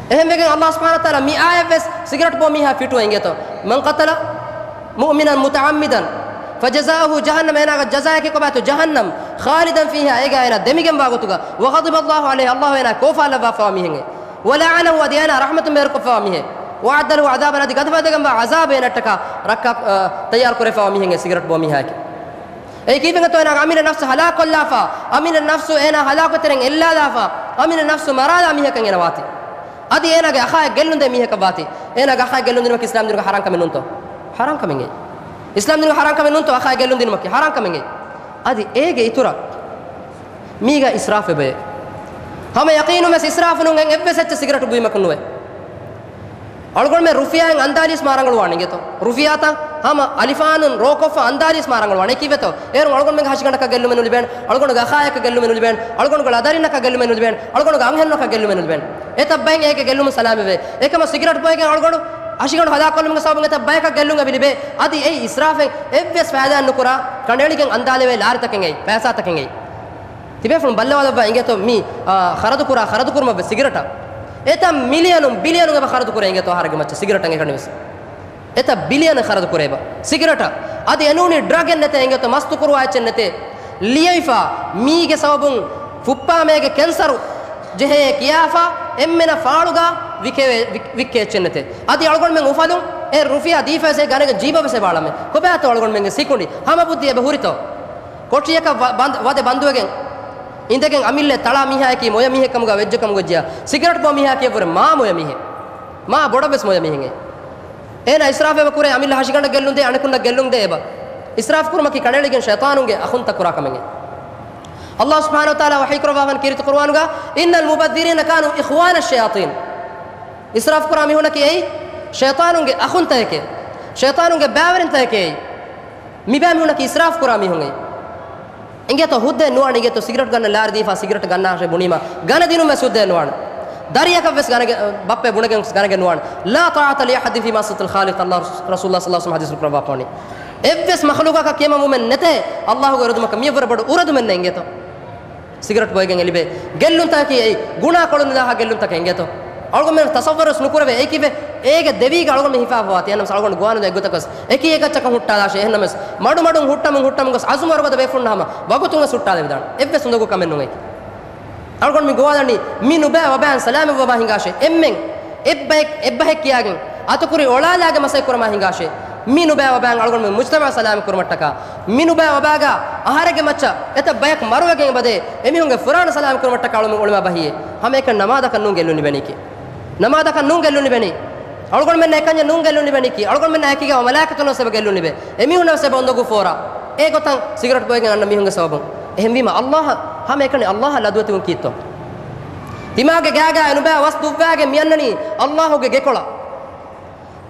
އެހެންވެގެން ﷲ ސުބްޙާނަހޫ ވަތަޢާލާ މި އާޔަތްވެސް ސިގަރެޓް ބޯ މީހާ ފިޓުވޭ އިނގޭތޯ. من قتل مؤمنا متعمدا فجزاؤه جهنم، އޭނާގެ ޖަޒާއަކީ ކޮބާތޯ؟ ޖަހަންނަމް، خالدا فيها، އޭގަ އޭނާ ދެމިގެންވާ ގޮތުގަ، وغضب الله عليه، ﷲ އޭނާ ކޯފާލައްވާފަވާ މީހެއް، ولعنه، އަދި އޭނާ ރަޙްމަތުން ބޭރުކޮށްފަވާ މީހެއް، وأعد له عذابا، އަދި ގަދަފަދަގަންވާ ޢަޒާބު އޭނައަށްޓަކާ ރައްކާ، އަ، ތައްޔާރު ކުރެފަވާ މީހެއް ސިގަރެޓް ބޯ މީހާއެކޭ. އެ ކީއްވެގެންތޯ އޭނާގެ އަމިއްލަ ނަފްސު ހަލާކުކޮށްލާފަ، އަމިއްލަ ނަފްސު އޭނާ ހަލާކު ތެރެއިން އެއްލާލާފަ، އަމިއްލަ ނަފްސު މަރާލާ މީހަކަށް އޭނާ ވާތީ. އަދި އޭނާގެ އަޚާއަށް ގެއްލުންދޭ މީހަކަށް ވާތީ. އޭނާގެ އަޚާއަށް ގެއްލުން ދިނުމަކީ އިސްލާމް ދީނުގެ ޙަރާން ކަމެއް ނޫންތޯ؟ ޙަރާން ކަމެއް އެއީ. އިސްލާމް ދީނުގެ ޙަރާން ކަމެއް ނޫންތޯ އަޚާއަށް ގެއްލުން ދިނުމަކީ؟ ޙަރާން ކަމެއް އެއީ. އަދި އޭގެ އިތުރަށް މީގަ އިސްރާފެއް އެބައޭ. ހަމަ ޔަޤީނުންވެސް އިސްރާފުން އެއްވެސް އެއްޗެއް ސިގަރެޓު ބުއިމަކުން ނުވޭ. އަޅުގަނޑުމެން ރުފިޔާއިން އަންދާލީސް މާ ރަނގަޅުވާނެ އިނގޭތޯ؟ ރުފިޔާތައް ހަމަ އަލިފާނުން ރޯކޮށްފަ އަންދާލީސް މާ ރަނގަޅުވާނެ. ކީއްވެތޯ؟ އޭރުން އަޅުގަނޑުމެންގެ ހަށިގަނޑަކަށް ގެއްލުމެއް ނުލިބޭނެ. އަޅުގަނޑުގެ އަޚާޔަކަށް ގެއްލުމެއް ނުލިބޭނެ. އަޅުގަނޑުގެ ޅަދަރިންނަކަށް ގެއްލުމެއް ނުލިބޭނެ. އަޅުގަނޑުގެ އަންހެނުންނަކަށް ގެއްލުމެއް ނުލިބޭނެ. އެތައް ބައެއް އޭގެ ގެއްލުމުން ސަލާމަތްވޭ. އެކަމަށް ސިގަރެޓް ބޮއެގެން އަޅުގަނޑު ހަށިގަނޑު ހަލާކުކޮށްލުމުގެ ސަބަބުން އެތައް ބަޔަކަށް ގެއްލުން އެބަ ލިބޭ. އަދި އެއީ އިސްރާފެއް އެއްވެސް ފައިދާއެއް ނުކުރާ ކަނޑައެޅިގެން އަންދާލެވޭ ލާރިތަކެއް އެއީ، ފައިސާތަކެއް އެއީ. ތިބޭފުޅުން ބައްލަވާލައްވާ އިނގޭތޯ މި، އާ، ޚަރަދުކުރާ، ޚަރަދުކުރުމަށްވެސް ސިގަރެޓަށް އެތައް މިލިއަނުން، ބިލިއަނުން އެބަ ޚަރަދުކުރޭ އިނގޭތޯ އަހަރެއްގެ މައްޗަށް ސިގަރެޓަށް އެކަނިވެސް. އެތައް ބިލިއަނެއް ޚަރަދުކުރޭ އެބަ ސިގަރެޓަށް. އަދި އެނޫނީ ޑްރަގެއް ނެތޭ އިނގޭތޯ، މަސްތުކުރުވާ އެއްޗެއް ނެތޭ. ލިޔެވިފަ މީގެ ސަބަބުން ފުއްޕާމޭގެ ކެންސަރު ޖެހޭ ކިޔާފަ އެންމެނަށް ފާޅުގަ ވިކެވޭ-، ވި-، ވިއްކޭ އެއްޗެއް ނެތޭ. އަދި އަޅުގަނޑުމެން އުފަލުން އެ ރުފިޔާ ދީފަވެސް އެ ގަނެގެން ޖީބަށް ވެސް އެބައަޅަމޭ. ކޮބާތޯ އަޅުގަނޑުމެންގެ ސިކުނޑި؟ ހަމަ ބުއްދި އެބަ ހުރިތޯ؟ ކޮޓަރިއަކަށް ވަ-، ވަން-، ވަދެ ބަންދުވެގެން އިނދެގެން އަމިއްލަ ތަޅާ މީހާއަކީ މޮޔަ މީހެއް ކަމުގަ ވެއްޖެ ކަމުގަ ޖިޔާ. ސިގަރެޓް ބޯ މީހާއަކީ އެއްވުރެ މާ މޮޔަ މީހެއް. މާ ބޮޑަށް ވެސް މޮޔަ މީހެއް. އޭނާ އިސްރާފެއް ކުރޭ، އަމިއްލަ ހަށިގަނޑަށް ގެއްލުން ދޭ، އަނެކުންނަށް ގެއްލުން ދޭ އެބަ. އިސްރާފް ކުރުމަކީ ކަނޑައެޅިގެން ޝައިޠާނުންގެ އަޚުންތައް ކުރާ ކަމެއް. ﷲ ސުބްޙާނަހޫ ވަތަޢާލާ ވަޙީ ކުރައްވާފަން ކީރިތި ޤުރުއާނުގަ، إن المبذرين كانوا إخوان الشياطين. އިސްރާފް ކުރާ މީހުންނަކީ އެއީ ޝައިޠާނުންގެ އަޚުންތަކެކޭ. ޝައިޠާނުންގެ ބައިވެރިންތަކެކޭ އެއީ. މިބައިމީހުންނަކީ އިސްރާފް ކުރާ މީހުން އެއީ. އިނގޭތޯ ހުއްދައެއް ނުވާނެ އިނގޭތޯ ސިގަރެޓް ގަންނަ ލާރި ދީފަ ސިގަރެޓް ގަންނާށޭ ބުނީމަ ގަނެ ދިނުން ވެސް ހުއްދައެއް ނުވާނެ. ދަރިއަކަށް ވެސް ގަނެގެ-، ބައްޕަ ބުނެގެން ގަނެގެން ނުވާނެ. لا طاعة لأحد في معصية الخالق، ﷲ، ރަސޫލުﷲ ޞައްލަﷲ ޢަލައިހި ވަސައްލަމަ ޙަދީޘް ކުރައްވާފަވަނީ. އެއްވެސް މަޚްލޫޤަކަށް ކިޔަމަންވުމެއް ނެތޭ ﷲގެ އުރެދުމަކަށް. މިއަށްވުރެ ބޮޑު އުރެދުމެއް ނެތް އިނގޭތޯ. ސިގަރެޓް ބޮއެގެން އެ ލިބޭ ގެއްލުންތަކަކީ އެއީ ގުނާ ކޮޅުން ލާހާ ގެއްލުންތަކެއް އިނގޭތޯ. އަޅުގަނޑުމެން ތަޞައްވަރުވެސް ނުކުރެވޭ. އެއީ ކީއްވެ؟ އޭގެ ދެވީގަ އަޅުގަނޑު މި ހިފާފަވާތީ. އެހެންނަމަސް އަޅުގަނޑު ގޮވާލަން އެއްގޮތަކަސް އެކި އެކައްޗަކަށް ހުއްޓާލާށޭ. އެހެންނަމަސް މަޑުމަޑުން ހުއްޓަމުން ހުއްޓަމުން ގޮސް އަޒުމަ ވަރުގަދަ ވެފުންނަ ހަމަ ވަގުތުން ވެސް ހުއްޓާލެވިދާނެ. އެއްވެސް އުނދަގޫ ކަމެއް ނޫން އެކި. އަޅުގަނޑު މި ގޮވާލަނީ މި ނުބައި ވަބައިން ސަލާމަތްވަމާ ހިނގާށޭ. އެންމެން އެއްބައެއް، އެއްބަހެއް ކިޔާގެން އަތުކުރި އޮޅާލާގެ މަސައްކަތް ކުރަމާ ހިނގާށޭ. މި ނުބައި ވަބައިން އަޅުގަނޑު މި މުޖްތަމައަށް ސަލާމަތް ކުރުމަށްޓަކާ، މި ނުބައި ވަބައިގަ އަހަރެއްގެ މައްޗަށް އެތައް ބަޔަކު މަރުވެގެން އެބަދޭ، އެމީހުންގެ ފުރާނަ ސަލާމަތް ކުރުމަށްޓަކާ އަޅުމެން އުޅުމާ ބަހީއޭ. ހަމައެކަނި ނަމާދަކަށް ނޫން ގެއްލުން ލިބެނީކީ. ނަމާދަކަށް ނޫން ގެއްލުން ލިބެނީ. އަޅުގަނޑުމެންނަށް އެކަންޏެއް ނޫން ގެއްލުން ލިބެނީކީ. އަޅުގަނޑުމެންނަށް އެކީގަވާ މަލާއިކަތުންނަށް ވެސް އެބަ ގެއްލުން ލިބޭ. އެމީހުންނަށް ވެސް އެބަ އުނދަގޫ ފޯރާ. އެ ގޮތަށް ސިގަރެޓް ބޮއެގެން އަންނަ މީހުންގެ ސަބަބުން. އެހެންވީމަ އައްލާހަށް، ހަމައެކަނި އައްލާހަށް ލަދުވެތިވުން ކީއްތޯ؟ ތިމާގެ ގާގާ އެނުބައި ވަސް ދުއްވާގެން މިއަންނަނީ އައްލާހުގެ ގެކޮޅަށް.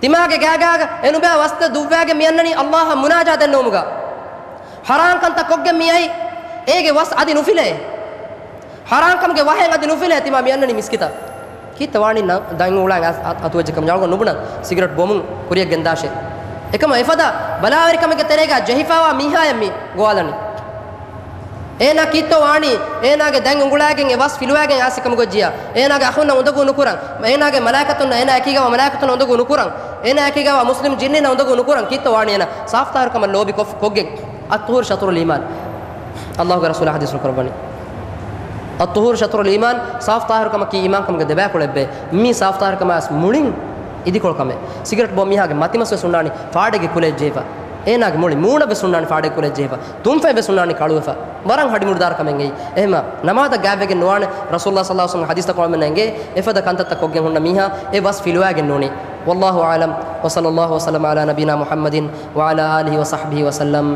ތިމާގެ ގާގާގަ އެނުބައި ވަސްތައް ދުއްވާގެން މިއަންނަނީ އައްލާހަށް މުނާޖާ ދެންނެވުމުގަ. ޙަރާން ކަންތައް ކޮށްގެން މިއައީ އޭގެ ވަސް އަދި ނުފިލޭ. ޙަރާންކަމުގެ ވަހެއް އަދި ނުފިލޭ ތިމާ މިއަންނަނީ މިސްކިތަށް. ކީއްތަ ވާނީ ނަ-، ދަތް އުނގުޅާ އަ-، އަ-، އަތުވެއްޖެކަމަށް އަޅުގަނޑު ނުބުނަން ސިގަރެޓް ބޮމުން ކުރިއަށް ގެންދާށޭ. އެކަމަށް އެފަދަ ބަލާވެރިކަމެއްގެ ތެރޭގަ ޖެހިފައިވާ މީހާއެއް މި ގޮވާލަނީ. އޭނާ ކީއްތޯ ވާނީ؟ އޭނާގެ ދަތް އުނގުޅާގެން އެ ވަސް ފިލުވާގެން އާސިކަމުގަ ޖިޔާ. އޭނާގެ އަޚުންނަށް އުނދަގޫ ނުކުރަން. އޭނާގެ މަލާއިކަތުންނަށް، އޭނާ އެކީގަވާ މަލާއިކަތުންނަށް އުނދަގޫ ނުކުރަން. އޭނާ އެކީގަވާ މުސްލިމް ޖިންނީންނަށް އުނދަގޫ ނުކުރަން. ކީއްތޯ ވާނީ އޭނާ ސާފުތާހިރުކަމަށް ލޯބި ކޮށް-، ކޮށްގެން؟ އައްޠުހޫރު ޝަޠުރުލް އީމާން. އައްލާހުގެ ރަސޫލާ ޙަދީޘްފުޅު ކުރައްވަނީ. އައްޠުހޫރު ޝަޠުރުލް އީމާން، ސާފުތާހިރުކަމަކީ އީމާންކަމުގެ ދެބައިކުޅައެއްބޭ. މި ސާފުތާހިރުކަމާ ވެސް މުޅިން އިދިކޮޅު ކަމެއް. ސިގަރެޓް ބޯ މީހާގެ މަތިމަސް ވެސް ހުންނާނީ ފާޑެއްގެ ކުލައެއް ޖެހިފަ. އޭނާގެ މުޅި މޫނަށް ވެސް ހުންނާނީ ފާޑެއްގެ ކުލައެއް ޖެހިފަ. ތުންފަތް ވެސް ހުންނާނީ ކަޅުވެފަ. ވަރަށް ހަޑިމުޑުދާރު ކަމެއް އެއީ. އެހެމަ ނަމާދަށް ގާތްވެގެން ނުވާނެ. ރަސޫލާ ޞައްލަﷲ ޢަލައިހި ވަސައްލަމްގެ ޙަދީޘްތައް އަޅުމެންނަށް އެނގޭ އެފަދަ ކަންތައްތައް ކޮށްގެން ހުންނަ މީހާ އެ ވަސް ފިލުވާގެން ނޫނީ. والله أعلم، وصلى الله وسلم على نبينا محمد وعلى آله وصحبه وسلم.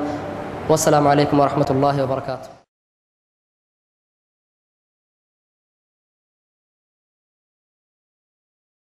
والسلام عليكم ورحمة الله وبركاته.